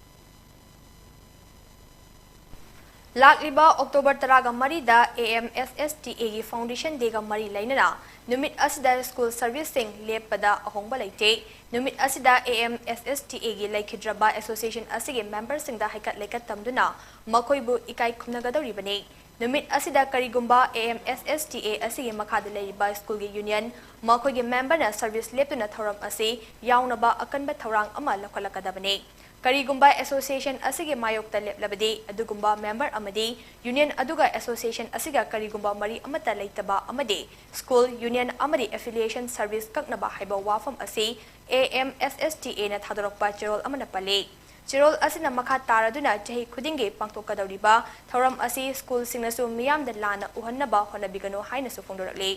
ꯂꯥꯛꯂꯤꯕ ꯑꯣꯛꯇꯣꯕꯔ ꯇꯔꯥꯒ ꯃꯔꯤꯗ A M S S T A ꯒꯤ Foundation Day ꯒ ꯃꯔꯤ ꯂꯩꯅꯅ ꯅꯨꯃꯤꯠ ꯑꯁꯤꯗ ꯁ꯭ꯀꯨꯜ ꯁꯔꯚꯤꯁꯁꯤꯡ ꯂꯦꯞꯄꯗ ꯑꯍꯣꯡꯕ ꯂꯩꯇꯦ꯫ ꯅꯨꯃꯤꯠ ꯑꯁꯤꯗ A M S S T A ꯒꯤ ꯂꯩꯈꯤꯗ꯭ꯔꯕ ꯑꯦꯁꯣꯁꯤꯌꯦꯁꯟ ꯑꯁꯤꯒꯤ ꯃꯦꯝꯕꯔꯁꯤꯡꯗ ꯍꯩꯀꯠ ꯂꯩꯀꯠ ꯇꯝꯗꯨꯅ ꯃꯈꯣꯏꯕꯨ ꯏꯀꯥꯏ ꯈꯨꯝꯅꯒꯗꯧꯔꯤꯕꯅꯤ꯫ ꯅꯨꯃꯤꯠ ꯑꯁꯤꯗ ꯀꯔꯤꯒꯨꯝꯕ A M S S T A ꯑꯁꯤꯒꯤ ꯃꯈꯥꯗ ꯂꯩꯔꯤꯕ ꯁ꯭ꯀꯨꯜꯒꯤ ꯌꯨꯅꯤꯌꯟ, ꯃꯈꯣꯏꯒꯤ ꯃꯦꯝꯕꯔꯅ ꯁꯔꯚꯤꯁ ꯂꯦꯞꯇꯨꯅ ꯊꯧꯔꯝ ꯑꯁꯤ ꯌꯥꯎꯅꯕ ꯑꯀꯟꯕ ꯊꯧꯔꯥꯡ ꯑꯃ ꯂꯧꯈꯠꯂꯛꯀꯗꯕꯅꯤ꯫ ꯀꯔꯤꯒꯨꯝꯕ ꯑꯦꯁꯣꯁꯤꯌꯦꯁꯟ ꯑꯁꯤꯒꯤ ꯃꯥꯌꯣꯛꯇ ꯂꯦꯞꯂꯕꯗꯤ, ꯑꯗꯨꯒꯨꯝꯕ ꯃꯦꯝꯕꯔ ꯑꯃꯗꯤ ꯌꯨꯅꯤꯌꯟ ꯑꯗꯨꯒ ꯑꯦꯁꯣꯁꯤꯌꯦꯁꯟ ꯑꯁꯤꯒ ꯀꯔꯤꯒꯨꯝꯕ ꯃꯔꯤ ꯑꯃꯠꯇ ꯂꯩꯇꯕ ꯑꯃꯗꯤ ꯁ꯭ꯀꯨꯜ, ꯌꯨꯅꯤꯌꯟ ꯑꯃꯗꯤ ꯑꯦꯐꯤꯂꯤꯌꯦꯁꯟ ꯁꯔꯚꯤꯁ ꯀꯛꯅꯕ ꯍꯥꯏꯕ ꯋꯥꯐꯝ ꯑꯁꯤ A M S S T A ꯅ ꯊꯥꯗꯣꯔꯛꯄ ꯆꯦꯔꯣꯜ ꯑꯃꯅ ꯄꯜꯂꯤ꯫ ꯆꯦꯔꯣꯜ ꯑꯁꯤꯅ ꯃꯈꯥ ꯇꯥꯔꯗꯨꯅ ꯆꯍꯤ ꯈꯨꯗꯤꯡꯒꯤ ꯄꯥꯡꯊꯣꯛꯀꯗꯧꯔꯤꯕ ꯊꯧꯔꯝ ꯑꯁꯤ ꯁ꯭ꯀꯨꯜꯁꯤꯡꯅꯁꯨ ꯃꯤꯌꯥꯝꯗ ꯂꯥꯟꯅ ꯎꯍꯟꯅꯕ ꯍꯣꯠꯅꯕꯤꯒꯅꯨ ꯍꯥꯏꯅꯁꯨ ꯐꯣꯡꯗꯣꯔꯛꯂꯤ꯫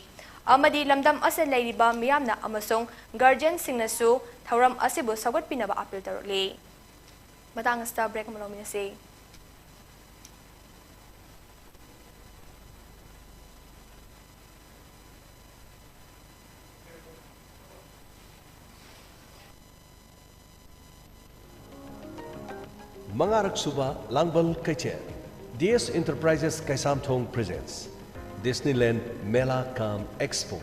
ꯑꯃꯗꯤ ꯂꯝꯗꯝ ꯑꯁꯤꯗ ꯂꯩꯔꯤꯕ ꯃꯤꯌꯥꯝꯅ ꯑꯃꯁꯨꯡ ꯒꯥꯔꯖꯤꯌꯟꯁꯤꯡꯅꯁꯨ ꯊꯧꯔꯝ ꯑꯁꯤꯕꯨ ꯁꯧꯒꯠꯄꯤꯅꯕ ꯑꯥꯄꯤꯜ ꯇꯧꯔꯛꯂꯤ꯫ ꯃꯇꯥꯡ ꯑꯁꯤꯗ ꯕ꯭ꯔꯦꯛ ꯑꯃ ꯂꯧꯃꯤꯟꯅꯁꯤ꯫ ꯃꯉꯥꯔꯛ ꯁꯨꯕ ꯂꯥꯡꯕꯜ ꯀꯩꯊꯦꯜ, D S Enterprises Keishamthong presents Disneyland Mela cum Expo,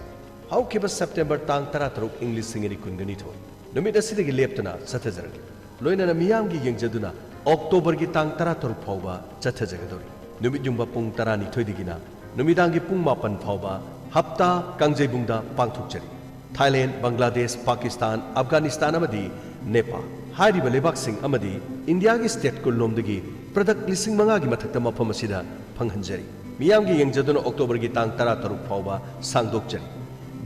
ꯍꯧꯈꯤꯕ September ꯇꯥꯡ ꯇꯔꯥꯇꯔꯨꯛ, ꯏꯪ ꯂꯤꯁꯤꯡ ꯑꯅꯤ ꯀꯨꯟꯒ ꯅꯤꯊꯣꯏ ꯅꯨꯃꯤꯠ ꯑꯁꯤꯗꯒꯤ ꯂꯦꯞꯇꯅ ꯆꯠꯊꯖꯔꯒꯅꯤ꯫ ꯂꯣꯏꯅꯅ ꯃꯤꯌꯥꯝꯒꯤ ꯌꯦꯡꯖꯗꯨꯅ Octoberꯒꯤ ꯇꯥꯡ ꯇꯔꯥꯇꯔꯨꯛ ꯐꯥꯎꯕ ꯆꯠꯊꯖꯒꯗꯧꯔꯤ꯫ ꯅꯨꯃꯤꯠ ꯌꯨꯡꯕ ꯄꯨꯡ ꯇꯔꯥꯅꯤꯊꯣꯏꯗꯒꯤꯅ ꯅꯨꯃꯤꯗꯥꯡꯒꯤ ꯄꯨꯡ ꯃꯥꯄꯟ ꯐꯥꯎꯕ ꯍꯞꯇꯥ ꯀꯥꯡꯖꯩꯕꯨꯡꯗ ꯄꯥꯡꯊꯣꯛꯆꯔꯤ꯫ ꯊꯥꯏꯂꯦꯟ, ꯕꯪꯒ꯭ꯂꯥꯗꯦꯁ, ꯄꯥꯀꯤꯁꯇꯥꯟ, ꯑꯐꯒꯥꯅꯤꯁꯇꯥꯟ ꯑꯃꯗꯤ ꯅꯦꯄꯥꯜ ꯍꯥꯏꯔꯤꯕ ꯂꯩꯕꯥꯛꯁꯤꯡ ꯑꯃꯗꯤ ꯏꯟꯗꯤꯌꯥꯒꯤ state ꯀꯨꯟꯂꯣꯝꯗꯒꯤ product ꯂꯤꯁꯤꯡ ꯃꯉꯥꯒꯤ ꯃꯊꯛꯇ ꯃꯐꯝ ꯑꯁꯤꯗ ꯐꯪꯍꯟꯖꯔꯤ꯫ ꯃꯤꯌꯥꯝꯒꯤ ꯌꯦꯡꯖꯗꯨꯅ Octoberꯒꯤ ꯇꯥꯡ ꯇꯔꯥꯇꯔꯨꯛ ꯐꯥꯎꯕ ꯁꯥꯡꯗꯣꯛꯆꯔꯤ꯫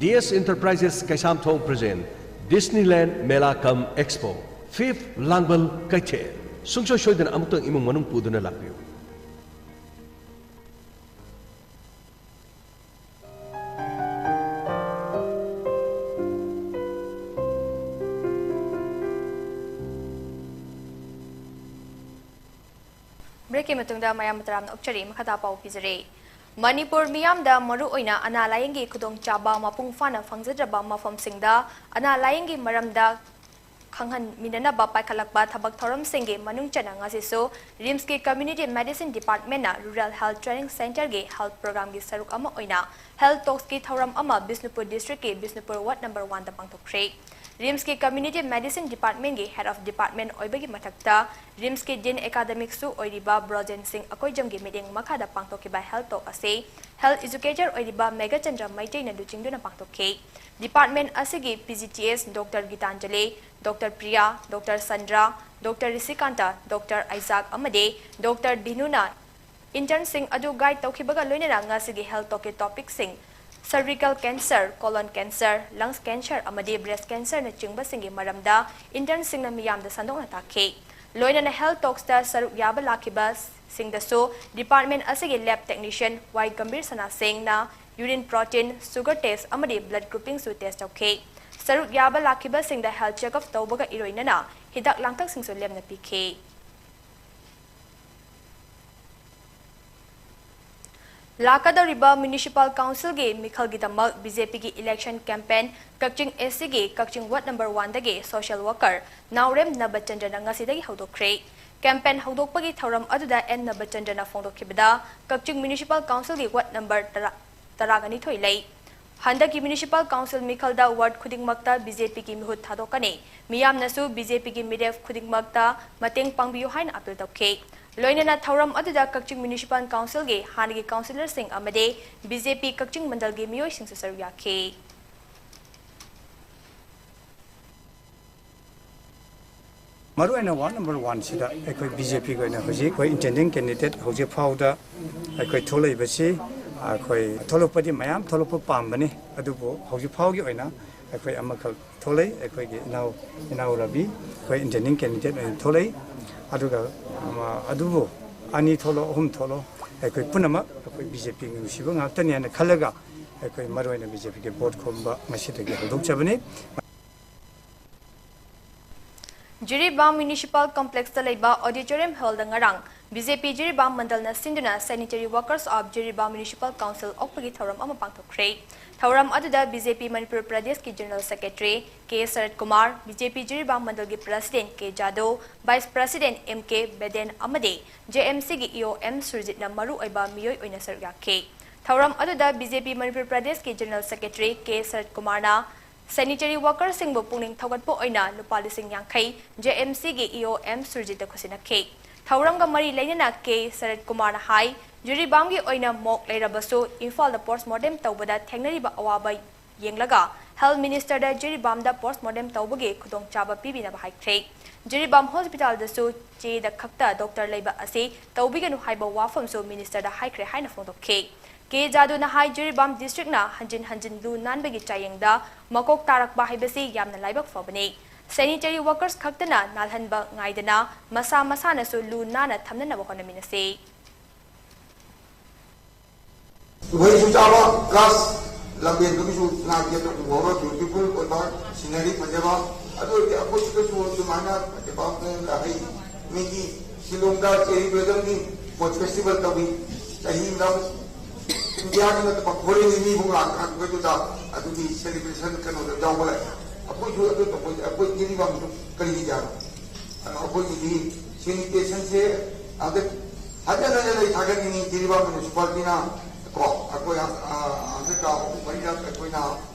D S Enterprises Keishamthong present Disneyland Mela cum Expo, fifth ꯂꯥꯡꯕꯜ ꯀꯩꯊꯦꯜ꯫ ꯁꯨꯡꯁꯣꯏ ꯁꯣꯏꯗꯅ ꯑꯃꯨꯛꯇꯪ ꯏꯃꯨꯡ ꯃꯅꯨꯡ ꯄꯨꯗꯨꯅ ꯂꯥꯛꯄꯤꯌꯨ꯫ Breakꯀꯤ ꯃꯇꯨꯡꯗ ꯃꯌꯥꯝ ꯇꯔꯥꯝꯅ ꯑꯣꯛꯆꯔꯤ꯫ ꯃꯈꯥꯗ ꯄꯥꯎ ꯄꯤꯖꯔꯤ꯫ ꯃꯅꯤꯄꯨꯔ ꯃꯤꯌꯥꯝꯗ ꯃꯔꯨꯑꯣꯏꯅ ꯑꯅꯥ ꯂꯥꯌꯦꯡꯒꯤ ꯈꯨꯗꯣꯡꯆꯥꯕ ꯃꯄꯨꯡ ꯐꯥꯅ ꯐꯪꯖꯗ꯭ꯔꯕ ꯃꯐꯝꯁꯤꯡꯗ ꯑꯅꯥ ꯂꯥꯌꯦꯡꯒꯤ ꯃꯔꯝꯗ ꯈꯪꯍꯟꯃꯤꯟꯅꯅꯕ ꯄꯥꯏꯈꯠꯂꯛꯄ ꯊꯕꯛ ꯊꯧꯔꯝꯁꯤꯡꯒꯤ ꯃꯅꯨꯡ ꯆꯟꯅ ꯉꯁꯤꯁꯨ RIMSꯀꯤ Community Medicine Departmentꯅ Rural Health Training Centreꯒꯤ health programmeꯒꯤ ꯁꯔꯨꯛ ꯑꯃ ꯑꯣꯏꯅ Health Talksꯀꯤ ꯊꯧꯔꯝ ꯑꯃ Bishnupur districtꯀꯤ Bishnupur ward number oneꯗ ꯄꯥꯡꯊꯣꯛꯈ꯭ꯔꯦ꯫ RIMSꯀꯤ Community Medicine Departmentꯒꯤ Head of Department ꯑꯣꯏꯕꯒꯤ ꯃꯊꯛꯇ RIMSꯀꯤ Dean Academicꯁꯨ ꯑꯣꯏꯔꯤꯕ ꯕ꯭ꯔꯣꯖꯦꯟ ꯁꯤꯡ ꯑꯀꯣꯏꯖꯝꯒꯤ ꯃꯤꯠꯌꯦꯡ ꯃꯈꯥꯗ ꯄꯥꯡꯊꯣꯛꯈꯤꯕ Health Talk ꯑꯁꯤ Health Educator ꯑꯣꯏꯔꯤꯕ ꯃꯦꯘꯆꯟꯗ꯭ꯔ ꯃꯩꯇꯩꯅ ꯂꯨꯆꯤꯡꯗꯨꯅ ꯄꯥꯡꯊꯣꯛꯈꯤ꯫ Department ꯑꯁꯤꯒꯤ PGTS Doctor Gitanjali, Doctor Priya, Doctor ꯁꯟꯗ꯭ꯔꯥ, Doctor ꯔꯤꯁꯤꯀꯥꯟꯇ, Doctor ꯑꯥꯏꯖꯥꯛ ꯑꯃꯗꯤ Doctor ꯗꯤꯅꯨꯅ internꯁꯤꯡ ꯑꯗꯨ guide ꯇꯧꯈꯤꯕꯒ ꯂꯣꯏꯅꯅ ꯉꯁꯤꯒꯤ Health Talkꯀꯤ topicꯁꯤꯡ cervical cancer, colon cancer, lungs cancer ꯑꯃꯗꯤ breast cancerꯅꯆꯤꯡꯕꯁꯤꯡꯒꯤ ꯃꯔꯝꯗ internꯁꯤꯡꯅ ꯃꯤꯌꯥꯝꯗ ꯁꯟꯗꯣꯛꯅ ꯇꯥꯛꯈꯤ꯫ ꯂꯣꯏꯅꯅ Health Talksꯇ ꯁꯔꯨꯛ ꯌꯥꯕ ꯂꯥꯛꯈꯤꯕꯁꯤꯡꯗꯁꯨ department ꯑꯁꯤꯒꯤ lab technician ꯋꯥꯏ Gambhir ꯁꯅꯥꯁꯤꯡꯅ urine protein, sugar test ꯑꯃꯗꯤ blood groupingꯁꯨ test ꯇꯧꯈꯤ꯫ ꯁꯔꯨꯛ ꯌꯥꯕ ꯂꯥꯛꯈꯤꯕꯁꯤꯡꯗ health checkup ꯇꯧꯕꯒ ꯏꯔꯣꯏꯅꯅ ꯍꯤꯗꯥꯛ ꯂꯥꯡꯊꯛꯁꯤꯡꯁꯨ ꯂꯦꯝꯅ ꯄꯤꯈꯤ꯫ ꯂꯥꯛꯀꯗꯧꯔꯤꯕ Municipal Councilꯒꯤ ꯃꯤꯈꯜꯒꯤꯗꯃꯛ BJPꯒꯤ election campaign ꯀꯛꯆꯤꯡ ACꯒꯤ ꯀꯛꯆꯤꯡ ward number oneꯗꯒꯤ social worker ꯅꯥꯎꯔꯦꯝ ꯅꯕꯆꯟꯗ꯭ꯔꯅ ꯉꯁꯤꯗꯒꯤ ꯍꯧꯗꯣꯛꯈ꯭ꯔꯦ꯫ ꯀꯦꯝꯄꯦꯟ ꯍꯧꯗꯣꯛꯄꯒꯤ ꯊꯧꯔꯝ ꯑꯗꯨꯗ ꯑꯦꯟ ꯅꯕꯆꯟꯗ꯭ꯔꯅ ꯐꯣꯡꯗꯣꯛꯈꯤꯕꯗ, ꯀꯛꯆꯤꯡ ꯃ꯭ꯌꯨꯅꯤꯁꯤꯄꯥꯜ ꯀꯥꯎꯟꯁꯤꯜꯒꯤ ꯋꯥꯔꯗ ꯅꯝꯕꯔ ꯇꯔꯥ, ꯇꯔꯥꯒ ꯅꯤꯊꯣꯏ ꯂꯩ꯫ ꯍꯟꯗꯛꯀꯤ ꯃ꯭ꯌꯨꯅꯤꯁꯤꯄꯥꯜ ꯀꯥꯎꯟꯁꯤꯜ ꯃꯤꯈꯜꯗ ꯋꯥꯔꯗ ꯈꯨꯗꯤꯡꯃꯛꯇ ꯕꯤ ꯖꯦ ꯄꯤꯒꯤ ꯃꯤꯍꯨꯠ ꯊꯥꯗꯣꯛꯀꯅꯤ꯫ ꯃꯤꯌꯥꯝꯅꯁꯨ ꯕꯤ ꯖꯦ ꯄꯤꯒꯤ ꯃꯤꯔꯦꯞ ꯈꯨꯗꯤꯡꯃꯛꯇ ꯃꯇꯦꯡ ꯄꯥꯡꯕꯤꯌꯨ ꯍꯥꯏꯅ ꯑꯥꯄꯤꯜ ꯇꯧꯈꯤ꯫ ꯂꯣꯏꯅꯅ ꯊꯧꯔꯝ ꯑꯗꯨꯗ ꯀꯛꯆꯤꯡ ꯃ꯭ꯌꯨꯅꯤꯁꯤꯄꯥꯜ ꯀꯥꯎꯟꯁꯤꯜꯒꯤ ꯍꯥꯟꯅꯒꯤ ꯀꯥꯎꯟꯁꯤꯂꯔꯁꯤꯡ ꯑꯃꯗꯤ ꯕꯤ ꯖꯦ ꯄꯤ ꯀꯛꯆꯤꯡ ꯃꯟꯗꯜꯒꯤ ꯃꯤꯑꯣꯏꯁꯤꯡꯁꯨ ꯁꯔꯨꯛ ꯌꯥꯈꯤ꯫ ꯃꯔꯨꯑꯣꯏꯅ ꯋꯥꯔꯗ ꯅꯝꯕꯔ ꯋꯥꯟꯁꯤꯗ ꯑꯩꯈꯣꯏ ꯕꯤ ꯖꯦ ꯄꯤꯒꯤ ꯑꯣꯏꯅ ꯍꯧꯖꯤꯛ ꯑꯩꯈꯣꯏ ꯏꯟꯇꯦꯟꯗꯤꯡ ꯀꯦꯟꯗꯤꯗꯦꯠ ꯍꯧꯖꯤꯛ ꯐꯥꯎꯗ ꯑꯩꯈꯣꯏ ꯊꯣꯛꯂꯛꯏꯕꯁꯤ, ꯑꯩꯈꯣꯏ ꯊꯣꯛꯂꯛꯄꯗꯤ ꯃꯌꯥꯝ ꯊꯣꯛꯂꯛꯄ ꯄꯥꯝꯕꯅꯤ, ꯑꯗꯨꯕꯨ ꯍꯧꯖꯤꯛ ꯐꯥꯎꯒꯤ ꯑꯣꯏꯅ ꯑꯩꯈꯣꯏ ꯑꯃꯈꯛ ꯊꯣꯛꯂꯛꯏ꯫ ꯑꯩꯈꯣꯏꯒꯤ ꯏꯅꯥꯎ, ꯏꯅꯥꯎ ꯔꯕꯤ ꯑꯩꯈꯣꯏ ꯏꯟꯇꯦꯟꯗꯤꯡ ꯀꯦꯟꯗꯤꯗꯦꯠ ꯑꯣꯏꯅ ꯊꯣꯛꯂꯛꯏ꯫ ꯑꯗꯨꯒ, ꯑ, ꯑꯗꯨꯕꯨ ꯑꯅꯤ ꯊꯣꯛꯂꯣ, ꯑꯍꯨꯝ ꯊꯣꯛꯂꯣ, ꯑꯩꯈꯣꯏ ꯄꯨꯝꯅꯃꯛ ꯑꯩꯈꯣꯏ ꯕꯤ ꯖꯦ ꯄꯤ ꯅꯨꯡꯁꯤꯕ ꯉꯥꯛꯇꯅꯤ ꯍꯥꯏꯅ ꯈꯜꯂꯒ ꯑꯩꯈꯣꯏ ꯃꯔꯨꯑꯣꯏꯅ ꯕꯤ ꯖꯦ ꯄꯤꯒꯤ ꯚꯣꯠ ꯈꯣꯝꯕ ꯉꯁꯤꯗꯒꯤ ꯍꯧꯗꯣꯛꯆꯕꯅꯤ꯫ ꯖꯤꯔꯤꯕꯥꯝ ꯃ꯭ꯌꯨꯅꯤꯁꯤꯄꯥꯜ ꯀꯝꯄ꯭ꯂꯦꯛꯁꯇ ꯂꯩꯕ ꯑꯣꯗꯤꯇꯣꯔꯤꯌꯝ ꯍꯣꯜꯗ ꯉꯔꯥꯡ ꯕꯤ ꯖꯦ ꯄꯤ ꯖꯤꯔꯤꯕꯥꯝ ꯃꯟꯗꯜꯅ ꯁꯤꯟꯗꯨꯅ Sanitary Workers of Jiribam Municipal Council ꯑꯣꯛꯄꯒꯤ ꯊꯧꯔꯝ ꯑꯃ ꯄꯥꯡꯊꯣꯛꯈ꯭ꯔꯦ꯫ ꯊꯧꯔꯝ ꯑꯗꯨꯗ ꯕꯤ ꯖꯦ ꯄꯤ ꯃꯅꯤꯄꯨꯔ ꯄ꯭ꯔꯗꯦꯁꯀꯤ ꯖꯦꯅꯔꯦꯜ ꯁꯦꯀ꯭ꯔꯦꯇꯔꯤ ꯀꯦ ꯁꯔꯠ ꯀꯨꯃꯥꯔ, ꯕꯤ ꯖꯦ ꯄꯤ ꯖꯤꯔꯤꯕꯥꯝ ꯃꯟꯗꯜꯒꯤ ꯄ꯭ꯔꯁꯤꯗꯦꯟ ꯀꯦ ꯖꯥꯗꯣ, ꯚꯥꯏꯁ ꯄ꯭ꯔꯁꯤꯗꯦꯟ ꯑꯦꯝ ꯀꯦ ꯕꯦꯗꯦꯟ ꯑꯃꯗꯤ ꯖꯦ ꯑꯦꯝ ꯁꯤꯒꯤ ꯏ ꯑꯣ ꯑꯦꯝ ꯁꯨꯔꯖꯤꯠꯅ ꯃꯔꯨ ꯑꯣꯏꯕ ꯃꯤꯑꯣꯏ ꯑꯣꯏꯅ ꯁꯔꯨꯛ ꯌꯥꯈꯤ꯫ ꯊꯧꯔꯝ ꯑꯗꯨꯗ ꯕꯤ ꯖꯦ ꯄꯤ ꯃꯅꯤꯄꯨꯔ ꯄ꯭ꯔꯗꯦꯁꯀꯤ ꯖꯦꯅꯔꯦꯜ ꯁꯦꯀ꯭ꯔꯦꯇꯔꯤ ꯀꯦ ꯁꯔꯠ ꯀꯨꯃꯥꯔꯅ Sanitary Workersꯁꯤꯡꯕꯨ ꯄꯨꯛꯅꯤꯡ ꯊꯧꯒꯠꯄ ꯑꯣꯏꯅ ꯂꯨꯄꯥ ꯂꯤꯁꯤꯡ ꯌꯥꯡꯈꯩ ꯖꯦ ꯑꯦꯝ ꯁꯤꯒꯤ ꯏ ꯑꯣ ꯑꯦꯝ ꯁꯨꯔꯖꯤꯠꯇ ꯈꯨꯠꯁꯤꯟꯅꯈꯤ꯫ ꯊꯧꯔꯝꯒ ꯃꯔꯤ ꯂꯩꯅꯅ ꯀꯦ ꯁꯔꯠ ꯀꯨꯃꯥꯔꯅ ꯍꯥꯏ, ꯖꯤꯔꯤꯕꯥꯝꯒꯤ ꯑꯣꯏꯅ ꯃꯣꯛ ꯂꯩꯔꯕꯁꯨ ꯏꯝꯐꯥꯜꯗ ꯄꯣꯁꯃꯣꯔꯇꯦꯝ ꯇꯧꯕꯗ ꯊꯦꯡꯅꯔꯤꯕ ꯑꯋꯥꯕ ꯌꯦꯡꯂꯒ ꯍꯦꯜꯊ ꯃꯤꯅꯤꯁꯇꯔꯗ ꯖꯤꯔꯤꯕꯥꯝꯗ ꯄꯣꯁꯃꯣꯔꯇꯦꯝ ꯇꯧꯕꯒꯤ ꯈꯨꯗꯣꯡꯆꯥꯕ ꯄꯤꯕꯤꯅꯕ ꯍꯥꯏꯈ꯭ꯔꯦ꯫ ꯖꯤꯔꯤꯕꯥꯝ ꯍꯣꯁꯄꯤꯇꯥꯜꯗꯁꯨ ꯆꯦꯗ ꯈꯛꯇ ꯗꯣꯛꯇꯔ ꯂꯩꯕ ꯑꯁꯤ ꯇꯧꯕꯤꯒꯅꯨ ꯍꯥꯏꯕ ꯋꯥꯐꯝꯁꯨ ꯃꯤꯅꯤꯁꯇꯔꯗ ꯍꯥꯏꯈ꯭ꯔꯦ ꯍꯥꯏꯅ ꯐꯣꯡꯗꯣꯛꯈꯤ꯫ ꯀꯦ ꯖꯥꯗꯨꯅ ꯍꯥꯏ, ꯖꯤꯔꯤꯕꯥꯝ ꯗꯤꯁꯇ꯭ꯔꯤꯛꯅ ꯍꯟꯖꯤꯟ ꯍꯟꯖꯤꯟ ꯂꯨ ꯅꯥꯟꯕꯒꯤ ꯆꯥꯡꯌꯦꯡꯗ ꯃꯀꯣꯛ ꯇꯥꯔꯛꯄ ꯍꯥꯏꯕꯁꯤ ꯌꯥꯝꯅ ꯂꯥꯏꯕꯛ ꯐꯕꯅꯤ꯫ Sanitary Workers ꯈꯛꯇꯅ ꯅꯥꯜꯍꯟꯕ ꯉꯥꯏꯗꯅ ꯃꯁꯥ ꯃꯁꯥꯅꯁꯨ ꯂꯨ ꯅꯥꯟꯅ ꯊꯝꯅꯅꯕ ꯍꯣꯠꯅꯃꯤꯟꯅꯁꯤ꯫ ꯎꯍꯩꯁꯨ ꯆꯥꯕ plus ꯂꯝꯕꯦꯟꯗꯨꯒꯤꯁꯨ ꯅꯥꯒꯦ ꯎꯍꯧꯔ beautiful ꯑꯣꯏꯕ scenery ꯐꯖꯕ ꯑꯗꯨ ꯑꯣꯏꯔꯗꯤ ꯑꯩꯈꯣꯏ ꯁꯤꯗꯁꯨ ꯑꯗꯨꯃꯥꯏꯅ ꯐꯖꯕ ꯃꯑꯣꯡꯗ ꯍꯩ ꯃꯤꯒꯤ ꯁꯤꯂꯣꯡꯗ cherry blossom ꯒꯤ boat festival ꯇꯧꯏ ꯆꯍꯤ ꯑꯃꯗ India ꯒꯤ ꯅꯠꯇꯕ foreign ꯒꯤ ꯃꯤꯕꯨ ꯂꯥꯛꯇꯅ ꯑꯩꯈꯣꯏꯗꯨꯗ ꯑꯗꯨꯒꯤ celebration ꯀꯩꯅꯣꯗ ꯌꯥꯎꯕ ꯂꯥꯛꯑꯦ ꯑꯩꯈꯣꯏꯁꯨ ꯑꯗꯨ ꯇꯧꯕ ꯑꯩꯈꯣꯏ ꯖꯤꯔꯤꯕꯥꯝꯁꯨ ꯀꯔꯤꯒꯤ ꯌꯥꯔꯣꯏ ꯑꯗꯣ ꯑꯩꯈꯣꯏꯒꯤꯗꯤ ꯁꯦꯅꯤꯇꯦꯁꯟꯁꯦ ꯍꯟꯗꯛ ꯍꯟꯖꯤꯟ ꯍꯟꯖꯤꯟ ꯑꯩ ꯊꯥꯒꯠꯅꯤꯡꯉꯤ, ꯖꯤꯔꯤꯕꯥꯝ ꯃ꯭ꯌꯨꯅꯤꯁꯤꯄꯥꯂꯤꯇꯤꯅ ꯀꯣ, ꯑꯩꯈꯣꯏ, ꯑ, ꯍꯟꯗꯛ ꯊꯥ ꯑꯍꯨꯝ ꯃꯔꯤꯔꯛ ꯑꯩꯈꯣꯏꯅ,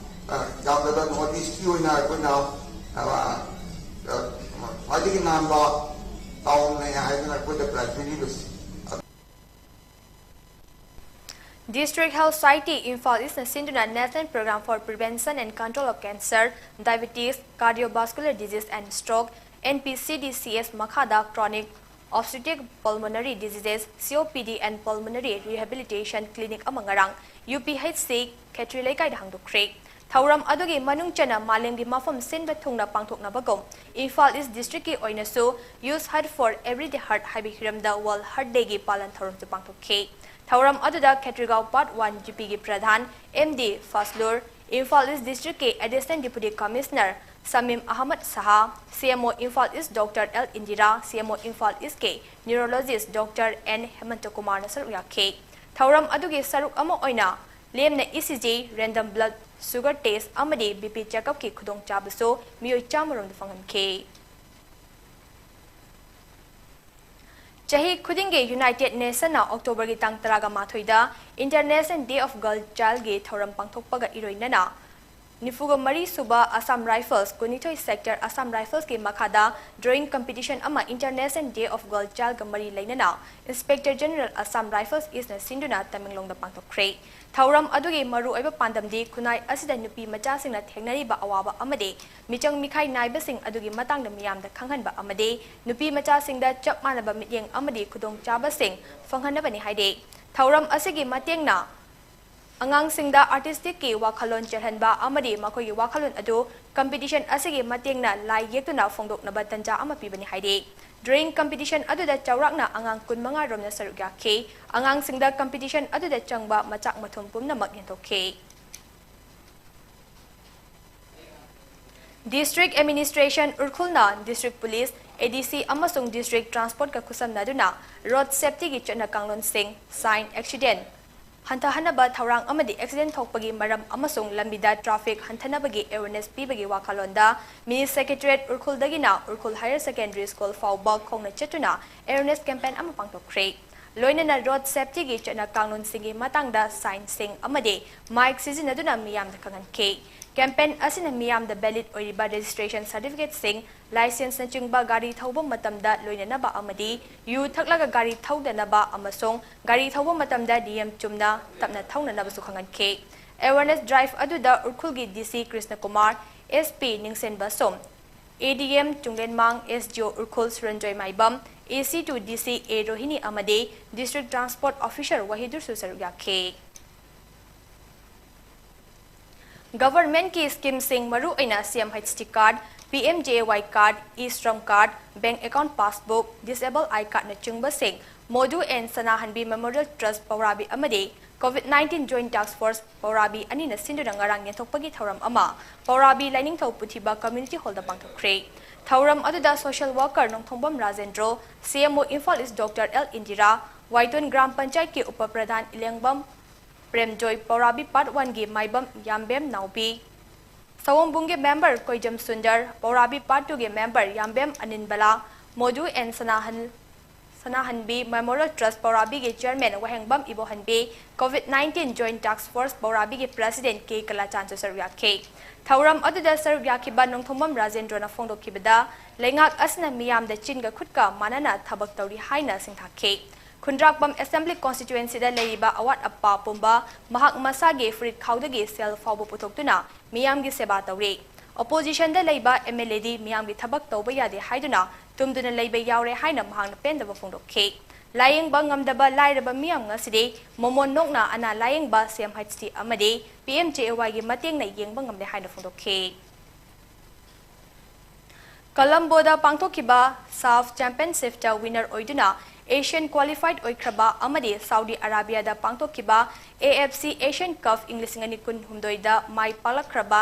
ꯑ, ꯌꯥꯝꯗꯕ ꯅꯣꯔꯠ ꯏꯁꯀꯤ ꯑꯣꯏꯅ ꯑꯩꯈꯣꯏꯅ, ꯑ, ꯑ, ꯈ꯭ꯋꯥꯏꯗꯒꯤ ꯅꯥꯟꯕ ꯇꯥꯎꯟꯅꯦ ꯍꯥꯏꯗꯅ ꯑꯩꯈꯣꯏꯗ ꯄ꯭ꯔꯥꯏꯖ ꯄꯤꯔꯤꯕꯁꯤ꯫ District Health Society Imphal Eastꯅ ꯁꯤꯟꯗꯨꯅ National Program for Prevention and Control of Cancer, Diabetes, Cardiovascular Disease and Stroke, N P C D C S ꯃꯈꯥꯗ Chronic Obstructive Pulmonary Diseases, C O P D and Pulmonary Rehabilitation Clinic ꯑꯃ ꯉꯔꯥꯡ U P H C ꯈꯦꯇ꯭ꯔꯤ ꯂꯩꯀꯥꯏꯗ ꯍꯥꯡꯗꯣꯛꯈ꯭ꯔꯦ꯫ ꯊꯧꯔꯝ ꯑꯗꯨꯒꯤ ꯃꯅꯨꯡ ꯆꯟꯅ ꯃꯥꯂꯦꯝꯒꯤ ꯃꯐꯝ ꯁꯤꯟꯕ ꯊꯨꯡꯅ ꯄꯥꯡꯊꯣꯛꯅꯕꯒꯨꯝ ꯏꯝꯐꯥꯜ ꯏꯁ ꯗꯤꯁꯇ꯭ꯔꯤꯛꯀꯤ ꯑꯣꯏꯅꯁꯨ Use Heart for Everyday Heart ꯍꯥꯏꯕ ꯍꯤꯔꯝꯗ World Heart Dayꯒꯤ ꯄꯥꯂꯟ ꯊꯧꯔꯝꯁꯨ ꯄꯥꯡꯊꯣꯛꯈꯤ꯫ ꯊꯧꯔꯝ ꯑꯗꯨꯗ ꯈꯦꯇ꯭ꯔꯤꯒꯥꯎ Part One G Pꯒꯤ ꯄ꯭ꯔꯙꯥꯟ M D ꯐꯥꯁꯂꯨꯔ, ꯏꯝꯐꯥꯜ ꯏꯁ ꯗꯤꯁꯇ꯭ꯔꯤꯛꯀꯤ Additional Deputy Commissioner ꯁꯃꯤꯝ ꯑꯍꯃꯗ ꯁꯍꯥ, C M O ꯏꯝꯐꯥꯜ ꯏꯁ Doctor L Indira, C M O Imphal ꯏꯁꯀꯤ Neurologist Doctor N ꯍꯦꯃꯟꯇꯀꯨꯃꯥꯔꯅ ꯁꯔꯨꯛ ꯌꯥꯈꯤ꯫ ꯊꯧꯔꯝ ꯑꯗꯨꯒꯤ ꯁꯔꯨꯛ ꯑꯃ ꯑꯣꯏꯅ ꯂꯦꯝꯅ E C G, random blood sugar test ꯑꯃꯗꯤ B P check-upꯀꯤ ꯈꯨꯗꯣꯡꯆꯥꯕꯁꯨ ꯃꯤꯑꯣꯏ ꯆꯥꯝꯃ ꯔꯣꯝꯗ ꯐꯪꯍꯟꯈꯤ꯫ ꯆꯍꯤ ꯈꯨꯗꯤꯡꯒꯤ United Nationsꯅ Octoberꯒꯤ ꯇꯥꯡ ꯇꯔꯥꯒ ꯃꯥꯊꯣꯏꯗ International Day of Girl Childꯒꯤ ꯊꯧꯔꯝ ꯄꯥꯡꯊꯣꯛꯄꯒ ꯏꯔꯣꯏꯅꯅ ꯅꯤꯐꯨꯒ ꯃꯔꯤ ꯁꯨꯕ Assam Rifles, ꯀꯨꯟꯅꯤꯊꯣꯏ Sector Assam Riflesꯀꯤ ꯃꯈꯥꯗ drawing competition ꯑꯃ International Day of Girl Childꯒ ꯃꯔꯤ ꯂꯩꯅꯅ Inspector General Assam Rifles Eastꯅ ꯁꯤꯟꯗꯨꯅ ꯇꯃꯦꯡꯂꯣꯡꯗ ꯄꯥꯡꯊꯣꯛꯈ꯭ꯔꯦ꯫ ꯊꯧꯔꯝ ꯑꯗꯨꯒꯤ ꯃꯔꯨꯑꯣꯏꯕ ꯄꯥꯟꯗꯝꯗꯤ ꯈꯨꯟꯅꯥꯏ ꯑꯁꯤꯗ ꯅꯨꯄꯤ ꯃꯆꯥꯁꯤꯡꯅ ꯊꯦꯡꯅꯔꯤꯕ ꯑꯋꯥꯕ ꯑꯃꯗꯤ ꯃꯤꯆꯪ ꯃꯤꯈꯥꯏ ꯅꯥꯏꯕꯁꯤꯡ ꯑꯗꯨꯒꯤ ꯃꯇꯥꯡꯗ ꯃꯤꯌꯥꯝꯗ ꯈꯪꯍꯟꯕ ꯑꯃꯗꯤ ꯅꯨꯄꯤ ꯃꯆꯥꯁꯤꯡꯗ ꯆꯞ ꯃꯥꯟꯅꯕ ꯃꯤꯠꯌꯦꯡ ꯑꯃꯗꯤ ꯈꯨꯗꯣꯡꯆꯥꯕꯁꯤꯡ ꯐꯪꯍꯟꯅꯕꯅꯤ ꯍꯥꯏꯔꯤ꯫ ꯊꯧꯔꯝ ꯑꯁꯤꯒꯤ ꯃꯇꯦꯡꯅ ꯑꯉꯥꯡꯁꯤꯡꯗ artisticꯀꯤ ꯋꯥꯈꯜꯂꯣꯟ ꯆꯦꯜꯍꯟꯕ ꯑꯃꯗꯤ ꯃꯈꯣꯏꯒꯤ ꯋꯥꯈꯜꯂꯣꯟ ꯑꯗꯨ competition ꯑꯁꯤꯒꯤ ꯃꯇꯦꯡꯅ ꯂꯥꯏ ꯌꯦꯛꯇꯨꯅ ꯐꯣꯡꯗꯣꯛꯅꯕ ꯇꯟꯖꯥ ꯑꯃ ꯄꯤꯕꯅꯤ ꯍꯥꯏꯔꯤ꯫ Drawing competition ꯑꯗꯨꯗ ꯆꯥꯎꯔꯥꯛꯅ ꯑꯉꯥꯡ ꯀꯨꯟꯃꯉꯥ ꯔꯣꯝꯅ ꯁꯔꯨꯛ ꯌꯥꯈꯤ꯫ ꯑꯉꯥꯡꯁꯤꯡꯗ competition ꯑꯗꯨꯗ ꯆꯪꯕ ꯃꯆꯥꯛ ꯃꯊꯨꯝ ꯄꯨꯝꯅꯃꯛ ꯌꯦꯟꯊꯣꯛꯈꯤ꯫ District Administration ꯎꯔꯈꯨꯜꯅ District Police, A D C ꯑꯃꯁꯨꯡ District Transportꯀ ꯈꯨꯠꯁꯝꯅꯗꯨꯅ road safetyꯒꯤ ꯆꯠꯅ ꯀꯥꯡꯂꯣꯟꯁꯤꯡ, sign, accident ꯍꯟꯊꯍꯟꯅꯕ ꯊꯧꯔꯥꯡ ꯑꯃꯗꯤ ꯑꯦꯛꯁꯤꯗꯦꯟ ꯊꯣꯛꯄꯒꯤ ꯃꯔꯝ ꯑꯃꯁꯨꯡ ꯂꯝꯕꯤꯗ ꯇ꯭ꯔꯥꯐꯤꯛ ꯍꯟꯊꯅꯕꯒꯤ ꯑꯦꯋꯦꯔꯅꯦꯁ ꯄꯤꯕꯒꯤ ꯋꯥꯈꯜꯂꯣꯟꯗ ꯃꯤꯅꯤ secretariat ꯎꯔꯈꯨꯜꯗꯒꯤꯅ Ukhrul higher secondary school ꯐꯥꯎꯕ ꯈꯣꯡꯅ ꯆꯠꯇꯨꯅ ꯑꯦꯋꯦꯔꯅꯦꯁ ꯀꯦꯝꯄꯦꯟ ꯑꯃ ꯄꯥꯡꯊꯣꯛꯈ꯭ꯔꯦ꯫ ꯂꯣꯏꯅꯅ ꯔꯣꯗ ꯁꯦꯐꯇꯤꯒꯤ ꯆꯠꯅ ꯀꯥꯡꯂꯣꯟꯁꯤꯡꯒꯤ ꯃꯇꯥꯡꯗ ꯁꯥꯏꯟꯁꯤꯡ ꯑꯃꯗꯤ ꯃꯥꯏꯛ ꯁꯤꯖꯤꯟꯅꯗꯨꯅ ꯃꯤꯌꯥꯝꯗ ꯈꯪꯍꯟꯈꯤ꯫ ꯀꯦꯝꯄꯦꯟ ꯑꯁꯤꯅ ꯃꯤꯌꯥꯝꯗ ꯚꯦꯂꯤꯗ ꯑꯣꯏꯔꯤꯕ ꯔꯦꯖꯤꯁꯇ꯭ꯔꯦꯁꯟ ꯁꯥꯔꯇꯤꯐꯤꯀꯦꯠꯁꯤꯡ, ꯂꯥꯏꯁꯦꯟꯁꯅꯆꯤꯡꯕ ꯒꯥꯔꯤ ꯊꯧꯕ ꯃꯇꯝꯗ ꯂꯣꯏꯅꯅꯕ ꯑꯃꯗꯤ ꯌꯨ ꯊꯛꯂꯒ ꯒꯥꯔꯤ ꯊꯧꯗꯅꯕ ꯑꯃꯁꯨꯡ ꯒꯥꯔꯤ ꯊꯧꯕ ꯃꯇꯝꯗ ꯅꯤꯌꯝ ꯆꯨꯝꯅ ꯇꯞꯅ ꯊꯧꯅꯅꯕꯁꯨ ꯈꯪꯍꯟꯈꯤ꯫ ꯑꯦꯋꯦꯔꯅꯦꯁ ꯗ꯭ꯔꯥꯏꯚ ꯑꯗꯨꯗ ꯎꯔꯈꯨꯜꯒꯤ ꯗꯤ ꯁꯤ ꯀ꯭ꯔꯤꯁꯅꯀꯨꯃꯥꯔ, ꯑꯦꯁ ꯄꯤ ꯅꯤꯡꯁꯦꯟꯕ ꯁꯣꯝ, ꯑꯦ ꯗꯤ ꯑꯦꯝ ꯆꯨꯡꯂꯦꯟꯃꯥꯡ, ꯑꯦꯁ ꯗꯤ ꯑꯣ ꯎꯔꯈꯨꯜ ꯁꯨꯔꯟꯖꯣꯏ ꯃꯥꯏꯕꯝ, ꯑꯦ ꯁꯤ ꯇꯨ ꯗꯤ ꯁꯤ ꯑꯦ ꯔꯣꯍꯤꯅꯤ ꯑꯃꯗꯤ ꯗꯤꯁꯇ꯭ꯔꯤꯛ ꯇ꯭ꯔꯥꯟꯁꯄꯣꯔꯠ ꯑꯣꯐꯤꯁꯔ ꯋꯥꯍꯤꯗꯨꯔꯁꯨ ꯁꯔꯨꯛ ꯌꯥꯈꯤ꯫ ꯒꯚꯔꯟꯃꯦꯟꯠꯀꯤ ꯁ꯭ꯀꯤꯝꯁꯤꯡ, ꯃꯔꯨꯑꯣꯏꯅ C M H T card, P M J A Y card, e Shram card, bank account passbook, disable I ꯀꯥꯔꯗꯅꯆꯤꯡꯕꯁꯤꯡ Modu and Sanahanbi memorial trust ꯄꯧꯔꯥꯕꯤ ꯑꯃꯗꯤ covid nineteen joint task force ꯄꯧꯔꯥꯕꯤ ꯑꯅꯤꯅ ꯁꯤꯟꯗꯨꯅ ꯉꯔꯥꯡ ꯌꯦꯟꯊꯣꯛꯄꯒꯤ ꯊꯧꯔꯝ ꯑꯃ ꯄꯧꯔꯥꯕꯤ ꯂꯥꯏꯅꯤꯡꯊꯧ ꯄꯨꯊꯤꯕ ꯀꯝꯃ꯭ꯌꯨꯅꯤꯇꯤ ꯍꯣꯜꯗ ꯄꯥꯡꯊꯣꯛꯈ꯭ꯔꯦ꯫ ꯊꯧꯔꯝ ꯑꯗꯨꯗ ꯁꯣꯁꯤꯌꯦꯜ ꯋꯥꯔꯀꯔ ꯅꯣꯡꯊꯣꯡꯕꯝ Rajendro, C M O Imphal east doctor L Indira, Waithou gram ꯄꯟꯆꯥꯌꯠꯀꯤ ꯎꯄ ꯄ꯭ꯔꯙꯥꯟ ꯏꯂꯦꯡꯕꯝ ꯄ꯭ꯔꯦꯝꯖꯣꯏ, ꯄꯧꯔꯥꯕꯤ ꯄꯥꯔꯠ ꯋꯥꯟꯒꯤ ꯃꯥꯏꯕꯝ ꯌꯥꯝꯕꯦꯝ ꯅꯥꯎꯕꯤ, ꯁꯑꯣꯝꯕꯨꯡꯒꯤ ꯃꯦꯝꯕꯔ ꯀꯣꯏꯖꯝ ꯁꯨꯟꯗꯔ, ꯄꯧꯔꯥꯕꯤ ꯄꯥꯔꯠ ꯇꯨꯒꯤ member Yambem Aninbala, Modu and Sanahan-, Sanahanbi memorial trust ꯄꯧꯔꯥꯕꯤꯒꯤ chairman Wahengbam Ibohanbi, covid nineteen joint task force ꯄꯧꯔꯥꯕꯤꯒꯤ ꯄ꯭ꯔꯦꯁꯤꯗꯦꯟꯠ ꯀꯦ ꯀꯂꯥꯆꯥꯟꯁꯨ ꯁꯔꯨꯛ ꯌꯥꯈꯤ꯫ ꯊꯧꯔꯝ ꯑꯗꯨꯗ ꯁꯔꯨꯛ ꯌꯥꯈꯤꯕ ꯅꯣꯡꯊꯣꯝꯕꯝ ꯔꯥꯖꯦꯟꯗ꯭ꯔꯣꯅ ꯐꯣꯡꯗꯣꯛꯈꯤꯕꯗ, ꯂꯩꯉꯥꯛ ꯑꯁꯤꯅ ꯃꯤꯌꯥꯝꯗ ꯆꯤꯟꯒ ꯈꯨꯠꯀ ꯃꯥꯟꯅꯅ ꯊꯕꯛ ꯇꯧꯔꯤ ꯍꯥꯏꯅ ꯁꯤꯡꯊꯥꯈꯤ꯫ ꯈꯨꯟꯗ꯭ꯔꯥꯛꯄꯝ ꯑꯦꯁꯦꯝꯕ꯭ꯂꯤ ꯀꯣꯟꯁꯇꯤꯇ꯭ꯋꯦꯟꯁꯤꯗ ꯂꯩꯔꯤꯕ ꯑꯋꯥꯠ ꯑꯄꯥ ꯄꯨꯝꯕ ꯃꯍꯥꯛ ꯃꯁꯥꯒꯤ ꯐꯨꯔꯤꯠ ꯈꯥꯎꯗꯒꯤ ꯁꯦꯜ ꯐꯥꯎꯕ ꯄꯨꯊꯣꯛꯇꯨꯅ ꯃꯤꯌꯥꯝꯒꯤ ꯁꯦꯕꯥ ꯇꯧꯔꯤ꯫ ꯑꯣꯄꯣꯖꯤꯁꯟꯗ ꯂꯩꯕ ꯑꯦꯝ ꯑꯦꯜ ꯑꯦꯗꯤ ꯃꯤꯌꯥꯝꯒꯤ ꯊꯕꯛ ꯇꯧꯕ ꯌꯥꯗꯦ ꯍꯥꯏꯗꯨꯅ ꯇꯨꯝꯗꯨꯅ ꯂꯩꯕ ꯌꯥꯎꯔꯦ ꯍꯥꯏꯅ ꯃꯍꯥꯛꯅ ꯄꯦꯟꯗꯕ ꯐꯣꯡꯗꯣꯛꯈꯤ꯫ ꯂꯥꯌꯦꯡꯕ ꯉꯝꯗꯕ ꯂꯥꯏꯔꯕ ꯃꯤꯌꯥꯝ ꯉꯁꯤꯗꯤ ꯃꯣꯃꯣꯟ ꯅꯣꯛꯅ ꯑꯅꯥ ꯂꯥꯌꯦꯡꯕ ꯁꯤ ꯑꯦꯝ ꯍꯩꯆ ꯇꯤ ꯑꯃꯗꯤ ꯄꯤ ꯑꯦꯝ ꯖꯦ ꯑꯦ ꯋꯥꯏꯒꯤ ꯃꯇꯦꯡꯅ ꯌꯦꯡꯕ ꯉꯝꯂꯦ ꯍꯥꯏꯅ ꯐꯣꯡꯗꯣꯛꯈꯤ꯫ ꯀꯂꯝꯕꯣꯗ ꯄꯥꯡꯊꯣꯛꯈꯤꯕ ꯁꯥꯐ ꯆꯦꯝꯄꯤꯌꯟꯁꯤꯞꯇ ꯋꯤꯅꯔ ꯑꯣꯏꯗꯨꯅ ꯑꯦꯁꯤꯌꯥꯟ ꯀ꯭ꯋꯥꯂꯤꯐꯥꯏꯗ ꯑꯣꯏꯈ꯭ꯔꯕ ꯑꯃꯗꯤ ꯁꯥꯎꯗꯤ ꯑꯔꯥꯕꯤꯌꯥꯗ ꯄꯥꯡꯊꯣꯛꯈꯤꯕ ꯑꯦ ꯑꯦꯐ ꯁꯤ ꯑꯦꯁꯤꯌꯥꯟ ꯀꯞ ꯏꯪ ꯂꯤꯁꯤꯡ ꯑꯅꯤ ꯀꯨꯟꯍꯨꯝꯗꯣꯏꯗ ꯃꯥꯏ ꯄꯥꯛꯂꯛꯈ꯭ꯔꯕ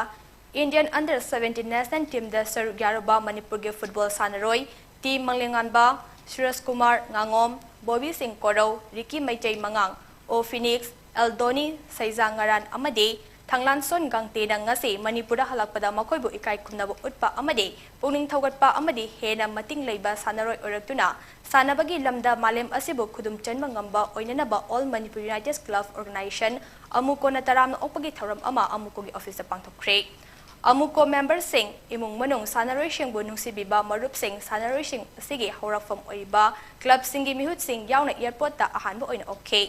ꯏꯟꯗꯤꯌꯟ ꯑꯟꯗꯔ ꯁꯚꯦꯟꯇꯤꯟ ꯅꯦꯁꯅꯦꯜ ꯇꯤꯝꯗ ꯁꯔꯨꯛ ꯌꯥꯔꯨꯕ ꯃꯅꯤꯄꯨꯔꯒꯤ ꯐꯨꯠꯕꯣꯜ ꯁꯥꯟꯅꯔꯣꯏ ꯇꯤ ꯃꯪꯂꯦꯉꯥꯟꯕ, ꯁꯨꯔꯖ ꯀꯨꯃꯥꯔ ꯉꯥꯉꯣꯝ, ꯕꯣꯕꯤ ꯁꯤꯡ ꯀꯣꯔꯧ, ꯔꯤꯀꯤ ꯃꯩꯇꯩ ꯃꯉꯥꯡ, ꯑꯣ ꯐꯤꯅꯤꯛꯁ, ꯑꯦꯜꯗꯣꯅꯤ ꯁꯩꯖꯥꯡꯉꯔꯥꯟ ꯑꯃꯗꯤ ꯊꯪꯂꯥꯟꯁꯣꯟ ꯒꯥꯡꯇꯦꯅ ꯉꯁꯤ ꯃꯅꯤꯄꯨꯔꯗ ꯍꯜꯂꯛꯄꯗ ꯃꯈꯣꯏꯕꯨ ꯏꯀꯥꯏ ꯈꯨꯝꯅꯕ ꯎꯠꯄ ꯑꯃꯗꯤ ꯄꯨꯛꯅꯤꯡ ꯊꯧꯒꯠꯄ ꯑꯃꯗꯤ ꯍꯦꯟꯅ ꯃꯇꯤꯡ ꯂꯩꯕ ꯁꯥꯟꯅꯔꯣꯏ ꯑꯣꯏꯔꯛꯇꯨꯅ ꯁꯥꯟꯅꯕꯒꯤ ꯂꯝꯗ ꯃꯥꯂꯦꯝ ꯑꯁꯤꯕꯨ ꯈꯨꯗꯨꯝ ꯆꯟꯕ ꯉꯝꯕ ꯑꯣꯏꯅꯅꯕ All Manipur United Club Organization, ꯑꯃꯨꯀꯣꯅ ꯇꯔꯥꯝꯅ ꯑꯣꯛꯄꯒꯤ ꯊꯧꯔꯝ ꯑꯃ ꯑꯃꯨꯀꯣꯒꯤ ꯑꯣꯐꯤꯁꯇ ꯄꯥꯡꯊꯣꯛꯈ꯭ꯔꯦ꯫ ꯑꯃꯨꯀꯣ ꯃꯦꯝꯕꯔꯁꯤꯡ, ꯏꯃꯨꯡ ꯃꯅꯨꯡ, ꯁꯥꯟꯅꯔꯣꯏꯁꯤꯡꯕꯨ ꯅꯨꯡꯁꯤꯕꯤꯕ ꯃꯔꯨꯞꯁꯤꯡ, ꯁꯥꯟꯅꯔꯣꯏꯁꯤꯡ ꯑꯁꯤꯒꯤ ꯍꯧꯔꯛꯐꯝ ꯑꯣꯏꯔꯤꯕ ꯀ꯭ꯂꯕꯁꯤꯡꯒꯤ ꯃꯤꯍꯨꯠꯁꯤꯡ ꯌꯥꯎꯅ ꯑꯦꯌꯔꯄꯣꯔꯠꯇ ꯑꯍꯥꯟꯕ ꯑꯣꯏꯅ ꯑꯣꯛꯈꯤ꯫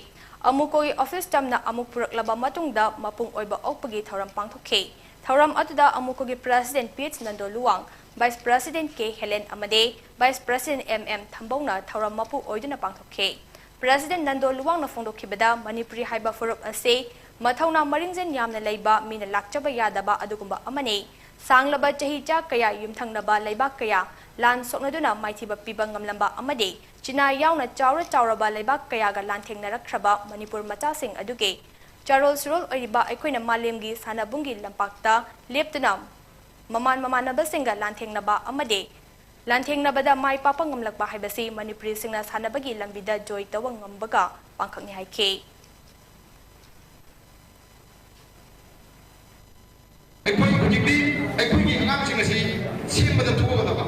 ꯑꯃꯨꯀꯣꯒꯤ ꯑꯣꯐꯤꯁ ꯇꯝꯅ ꯑꯃꯨꯛ ꯄꯨꯔꯛꯂꯕ ꯃꯇꯨꯡꯗ ꯃꯄꯨꯡ ꯑꯣꯏꯕ ꯑꯣꯛꯄꯒꯤ ꯊꯧꯔꯝ ꯄꯥꯡꯊꯣꯛꯈꯤ꯫ ꯊꯧꯔꯝ ꯑꯗꯨꯗ ꯑꯃꯨꯀꯣꯒꯤ president P H Nando Luwang, vice president K Helen ꯑꯃꯗꯤ ꯚꯥꯏꯁ ꯄ꯭ꯔꯦꯁꯤꯗꯦꯟꯠ ꯑꯦꯝ ꯑꯦꯝ ꯊꯝꯕꯧꯅ ꯊꯧꯔꯝ ꯃꯄꯨ ꯑꯣꯏꯗꯨꯅ ꯄꯥꯡꯊꯣꯛꯈꯤ꯫ ꯄ꯭ꯔꯦꯁꯤꯗꯦꯟꯠ ꯅꯟꯗꯣ ꯂꯨꯋꯥꯡꯅ ꯐꯣꯡꯗꯣꯛꯈꯤꯕꯗ, ꯃꯅꯤꯄꯨꯔꯤ ꯍꯥꯏꯕ ꯐꯨꯔꯨꯞ ꯑꯁꯤ ꯃꯊꯧꯅꯥ ꯃꯔꯤꯡꯖꯦꯜ ꯌꯥꯝꯅ ꯂꯩꯕ, ꯃꯤꯅ ꯂꯥꯛꯆꯕ ꯌꯥꯗꯕ ꯑꯗꯨꯒꯨꯝꯕ ꯑꯃꯅꯤ꯫ ꯁꯥꯡꯂꯕ ꯆꯍꯤꯆꯥ ꯀꯌꯥ ꯌꯨꯝꯊꯪꯅꯕ ꯂꯩꯕꯥꯛ ꯀꯌꯥ ꯂꯥꯟ ꯁꯣꯛꯅꯗꯨꯅ ꯃꯥꯏꯊꯤꯕ ꯄꯤꯕ ꯉꯝꯂꯝꯕ ꯑꯃꯗꯤ ꯆꯤꯅꯥ ꯌꯥꯎꯅ ꯆꯥꯎꯔ ꯆꯥꯎꯔꯕ ꯂꯩꯕꯥꯛ ꯀꯌꯥꯒ ꯂꯥꯟꯊꯦꯡꯅꯔꯛꯈ꯭ꯔꯕ ꯃꯅꯤꯄꯨꯔ ꯃꯆꯥꯁꯤꯡ ꯑꯗꯨꯒꯤ ꯆꯥꯔꯣꯜ ꯁꯨꯔꯣꯜ ꯑꯣꯏꯔꯤꯕ ꯑꯩꯈꯣꯏꯅ ꯃꯥꯂꯦꯝꯒꯤ ꯁꯥꯟꯅꯕꯨꯡꯒꯤ ꯂꯝꯄꯥꯛꯇ ꯂꯦꯞꯇꯨꯅ ꯃꯃꯥꯟ ꯃꯃꯥꯟꯅꯕꯁꯤꯡꯒ ꯂꯥꯟꯊꯦꯡꯅꯕ ꯑꯃꯗꯤ ꯂꯥꯟꯊꯦꯡꯅꯕꯗ ꯃꯥꯏ ꯄꯥꯛꯄ ꯉꯝꯂꯛꯄ ꯍꯥꯏꯕꯁꯤ ꯃꯅꯤꯄꯨꯔꯤꯁꯤꯡꯅ ꯁꯥꯟꯅꯕꯒꯤ ꯂꯝꯕꯤꯗ ꯖꯣꯏ ꯇꯧꯕ ꯉꯝꯕꯒ ꯄꯥꯡꯈꯛꯅꯤ ꯍꯥꯏꯈꯤ꯫ ꯑꯩꯈꯣꯏ ꯍꯧꯖꯤꯛꯇꯤ ꯑꯩꯈꯣꯏꯒꯤ ꯑꯉꯥꯡꯁꯤꯡ ꯑꯁꯤ ꯁꯦꯝꯕꯗ ꯊꯣꯛꯑꯒꯗꯕ,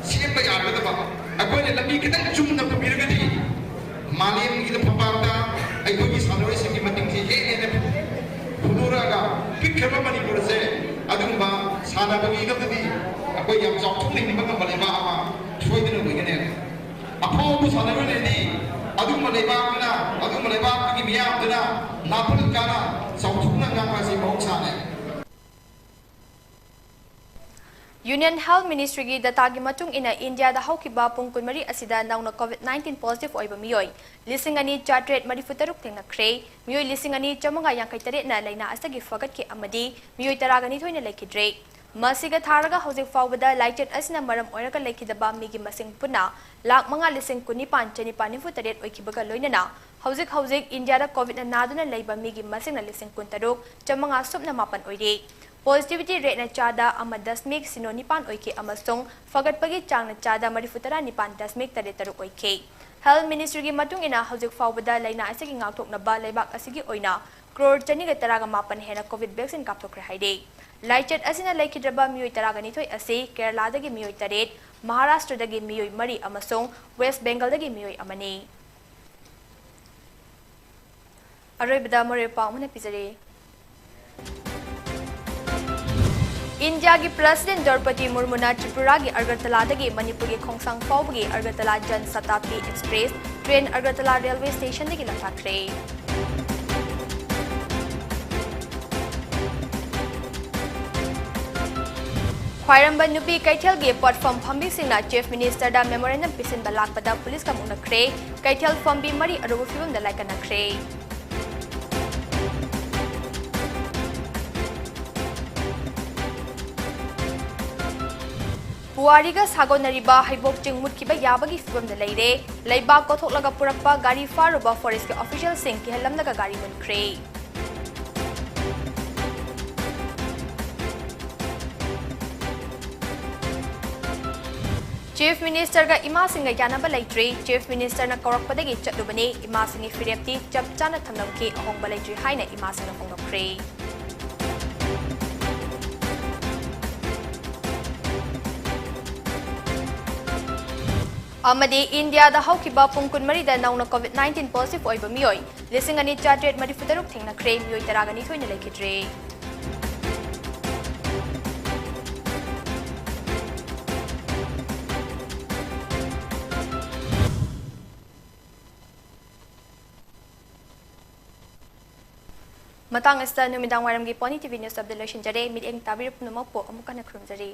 ꯁꯦꯝꯕ ꯌꯥꯒꯗꯕ, ꯑꯩꯈꯣꯏꯅ ꯂꯝꯕꯤ ꯈꯤꯇꯪ ꯆꯨꯝꯅ ꯄꯨꯕꯤꯔꯒꯗꯤ ꯃꯥꯂꯦꯝꯒꯤ ꯐꯝꯄꯥꯛꯇ ꯑꯩꯈꯣꯏꯒꯤ ꯁꯥꯟꯅꯔꯣꯏꯁꯤꯡꯒꯤ ꯃꯇꯤꯛꯁꯤ ꯍꯦꯟꯅ ꯍꯦꯟꯅ ꯐꯨꯗꯣꯔꯛꯑꯒ ꯄꯤꯛꯈ꯭ꯔꯕ ꯃꯅꯤꯄꯨꯔ ꯑꯁꯦ ꯑꯗꯨꯒꯨꯝꯕ ꯁꯥꯟꯅꯕꯒꯤ ꯂꯝꯗꯗꯤ ꯑꯩꯈꯣꯏ ꯌꯥꯝ ꯆꯥꯎꯊꯣꯛꯅ ꯍꯤꯡꯕ ꯉꯝꯕ ꯂꯩꯕꯥꯛ ꯑꯃ ꯁꯣꯏꯗꯅ ꯑꯣꯏꯒꯅꯤ꯫ ꯑꯐꯥꯎꯕ ꯁꯥꯟꯅꯔꯣꯏ ꯂꯩꯔꯗꯤ ꯑꯗꯨꯒꯨꯝꯕ ꯂꯩꯕꯥꯛꯇꯨꯅ, ꯑꯗꯨꯒꯨꯝꯕ ꯂꯩꯕꯥꯛꯇꯨꯒꯤ ꯃꯤꯌꯥꯝꯗꯨꯅ ꯅꯥꯊꯨꯔꯀꯥꯟꯗ ꯆꯥꯎꯊꯣꯛꯅ ꯉꯥꯡꯕ ꯑꯁꯤ ꯃꯍꯧꯁꯥꯅꯤ꯫ Union Health Ministryꯒꯤ dataꯒꯤ ꯃꯇꯨꯡ ꯏꯟꯅ, ꯏꯟꯗꯤꯌꯥꯗ ꯍꯧꯈꯤꯕ ꯄꯨꯡ ꯀꯨꯟꯃꯔꯤ ꯑꯁꯤꯗ ꯅꯧꯅ COVID nineteen positive ꯑꯣꯏꯕ ꯃꯤꯑꯣꯏ ꯂꯤꯁꯤꯡ ꯑꯅꯤ ꯆꯥꯇ꯭ꯔꯦꯠ ꯃꯔꯤꯐꯨ ꯇꯔꯨꯛ ꯊꯦꯡꯅꯈ꯭ꯔꯦ꯫ ꯃꯤꯑꯣꯏ ꯂꯤꯁꯤꯡ ꯑꯅꯤ ꯆꯥꯃꯉꯥ ꯌꯥꯡꯈꯩ ꯇꯔꯦꯠꯅ ꯂꯥꯏꯅꯥ ꯑꯁꯤꯒꯤ ꯐꯒꯠꯈꯤ ꯑꯃꯗꯤ ꯃꯤꯑꯣꯏ ꯇꯔꯥꯒ ꯅꯤꯊꯣꯏꯅ ꯂꯩꯈꯤꯗ꯭ꯔꯦ꯫ ꯃꯁꯤꯒ ꯊꯥꯔꯒ ꯍꯧꯖꯤꯛ ꯐꯥꯎꯕꯗ ꯂꯥꯏꯆꯠ ꯑꯁꯤꯅ ꯃꯔꯝ ꯑꯣꯏꯔꯒ ꯂꯩꯈꯤꯗꯕ ꯃꯤꯒꯤ ꯃꯁꯤꯡ ꯄꯨꯟꯅ ꯂꯥꯈ ꯃꯉꯥ ꯂꯤꯁꯤꯡ ꯀꯨꯟꯅꯤꯄꯥꯟ ꯆꯅꯤꯄꯥꯟ ꯅꯤꯐꯨ ꯇꯔꯦꯠ ꯑꯣꯏꯈꯤꯕꯒ ꯂꯣꯏꯅꯅ ꯍꯧꯖꯤꯛ ꯍꯧꯖꯤꯛ ꯏꯟꯗꯤꯌꯥꯗ COVIDꯅ ꯅꯥꯗꯨꯅ ꯂꯩꯕ ꯃꯤꯒꯤ ꯃꯁꯤꯡꯅ ꯂꯤꯁꯤꯡ ꯀꯨꯟꯇꯔꯨꯛ ꯆꯥꯃꯉꯥ ꯁꯨꯞꯅ ꯃꯥꯄꯟ ꯑꯣꯏꯔꯦ꯫ Positivity rateꯅ ꯆꯥꯗ ꯑꯃ ꯗꯁꯃꯤꯛ ꯁꯤꯅꯣ ꯅꯤꯄꯥꯟ ꯑꯣꯏꯈꯤ ꯑꯃꯁꯨꯡ ꯐꯒꯠꯄꯒꯤ ꯆꯥꯡꯅ ꯆꯥꯗ ꯃꯔꯤꯐꯨ ꯇꯔꯥ ꯅꯤꯄꯥꯟ ꯗꯁꯃꯤꯛ ꯇꯔꯦꯠ ꯇꯔꯨꯛ ꯑꯣꯏꯈꯤ꯫ Health Ministry ꯒꯤ ꯃꯇꯨꯡ ꯏꯟꯅ, ꯍꯧꯖꯤꯛ ꯐꯥꯎꯕꯗ ꯂꯥꯏꯅꯥ ꯑꯁꯤꯒꯤ ꯉꯥꯛꯊꯣꯛꯅꯕ ꯂꯩꯕꯥꯛ ꯑꯁꯤꯒꯤ ꯑꯣꯏꯅ ꯀ꯭ꯔꯣꯔ ꯆꯅꯤꯒ ꯇꯔꯥꯒ ꯃꯥꯄꯟ ꯍꯦꯟꯅ COVID vaccine ꯀꯥꯞꯊꯣꯛꯈ꯭ꯔꯦ ꯍꯥꯏꯔꯤ꯫ ꯂꯥꯏꯆꯠ ꯑꯁꯤꯅ ꯂꯩꯈꯤꯗ꯭ꯔꯕ ꯃꯤꯑꯣꯏ ꯇꯔꯥꯒ ꯅꯤꯊꯣꯏ ꯑꯁꯤ ꯀꯦꯔꯂꯥꯗꯒꯤ ꯃꯤꯑꯣꯏ ꯇꯔꯦꯠ, ꯃꯍꯥꯔꯥꯁꯇ꯭ꯔꯗꯒꯤ ꯃꯤꯑꯣꯏ ꯃꯔꯤ ꯑꯃꯁꯨꯡ ꯋꯦꯁ ꯕꯦꯡꯒꯜꯗꯒꯤ ꯃꯤꯑꯣꯏ ꯑꯃꯅꯤ꯫ ꯑꯔꯣꯏꯕꯗ ꯃꯔꯨꯑꯣꯏꯕ ꯄꯥꯎ ꯑꯃꯅ ꯄꯤꯖꯔꯤ꯫ ꯏꯟꯗꯤꯌꯥꯒꯤ ꯄ꯭ꯔꯦꯁꯤꯗꯦꯟ ꯗ꯭ꯔꯧꯄꯗꯤ ꯃꯨꯔꯃꯨꯅ ꯇ꯭ꯔꯤꯄꯨꯔꯥꯒꯤ ꯑꯒꯔꯇꯂꯥꯗꯒꯤ ꯃꯅꯤꯄꯨꯔꯒꯤ ꯈꯣꯡꯁꯥꯡ ꯐꯥꯎꯕꯒꯤ Agartala Jan Shatabdi express train Agartala railway ꯁ꯭ꯇꯦꯁꯟꯗꯒꯤ ꯂꯧꯊꯈ꯭ꯔꯦ꯫ ꯈ꯭ꯋꯥꯏꯔꯝꯕꯟ ꯅꯨꯄꯤ ꯀꯩꯊꯦꯜꯒꯤ ꯄꯣꯠꯐꯝ ꯐꯝꯕꯤꯁꯤꯡꯅ ꯆꯤꯐ ꯃꯤꯅꯤꯁꯇꯔꯗ ꯃꯦꯃꯣꯔꯦꯟꯗꯝ ꯄꯤꯁꯤꯟꯕ ꯂꯥꯛꯄꯗ ꯄꯨꯂꯤꯁꯀ ꯃꯨꯛꯅꯈ꯭ꯔꯦ꯫ ꯀꯩꯊꯦꯜ ꯐꯝꯕꯤ ꯃꯔꯤ ꯑꯔꯨꯕ ꯐꯤꯕꯝꯗ ꯂꯥꯏꯀꯠꯅꯈ꯭ꯔꯦ꯫ ꯄꯨꯋꯥꯔꯤꯒ ꯁꯥꯒꯣꯟꯅꯔꯤꯕ ꯍꯩꯕꯣꯛ ꯆꯤꯡ ꯃꯨꯠꯈꯤꯕ ꯌꯥꯕꯒꯤ ꯐꯤꯕꯝꯗ ꯂꯩꯔꯦ꯫ ꯂꯩꯕꯥꯛ ꯀꯣꯊꯣꯛꯂꯒ ꯄꯨꯔꯛꯄ ꯒꯥꯔꯤ ꯐꯥꯔꯨꯕ ꯐꯣꯔꯦꯁꯀꯤ ꯑꯣꯐꯤꯁꯤꯌꯦꯜꯁꯤꯡ ꯀꯤꯍꯜꯂꯝꯂꯒ ꯒꯥꯔꯤ ꯃꯨꯠꯈ꯭ꯔꯦ꯫ ꯆꯤꯐ ꯃꯤꯅꯤꯁꯇꯔꯒ ꯏꯃꯥꯁꯤꯡꯒ ꯌꯥꯅꯕ ꯂꯩꯇ꯭ꯔꯤ꯫ ꯆꯤꯐ ꯃꯤꯅꯤꯁꯇꯔꯅ ꯀꯧꯔꯛꯄꯗꯒꯤ ꯆꯠꯂꯨꯕꯅꯤ꯫ ꯏꯃꯥꯁꯤꯡꯒꯤ ꯐꯤꯔꯦꯞꯇꯤ ꯆꯞ ꯆꯥꯅ ꯊꯝꯂꯝꯈꯤ꯫ ꯑꯍꯣꯡꯕ ꯂꯩꯇ꯭ꯔꯤ ꯍꯥꯏꯅ ꯏꯃꯥꯁꯤꯡꯅ ꯐꯣꯡꯗꯣꯛꯈ꯭ꯔꯦ꯫ ꯑꯃꯗꯤ ꯏꯟꯗꯤꯌꯥꯗ ꯍꯧꯈꯤꯕ ꯄꯨꯡ ꯀꯨꯟꯃꯔꯤꯗ ꯅꯧꯅ COVID nineteen positive ꯑꯣꯏꯕ ꯃꯤꯑꯣꯏ ꯂꯤꯁꯤꯡ ꯑꯅꯤ ꯆꯥꯇ꯭ꯔꯦꯠ ꯃꯔꯤꯐꯨ ꯇꯔꯨꯛ ꯊꯦꯡꯅꯈ꯭ꯔꯦ, ꯃꯤꯑꯣꯏ ꯇꯔꯥꯒ ꯅꯤꯊꯣꯏꯅ ꯂꯩꯈꯤꯗ꯭ꯔꯦ꯫ ꯃꯇꯥꯡ ꯑꯁꯤꯗ ꯅꯨꯃꯤꯗꯥꯡ ꯋꯥꯏꯔꯝꯒꯤ Pony TV News Update ꯂꯣꯏꯁꯤꯟꯖꯔꯦ꯫ ꯃꯤꯠꯌꯦꯡ ꯇꯥꯕꯤꯔꯤꯕ ꯄꯨꯝꯅꯃꯛꯄꯨ ꯑꯃꯨꯛ ꯍꯟꯅ ꯈꯨꯔꯨꯝꯖꯔꯤ꯫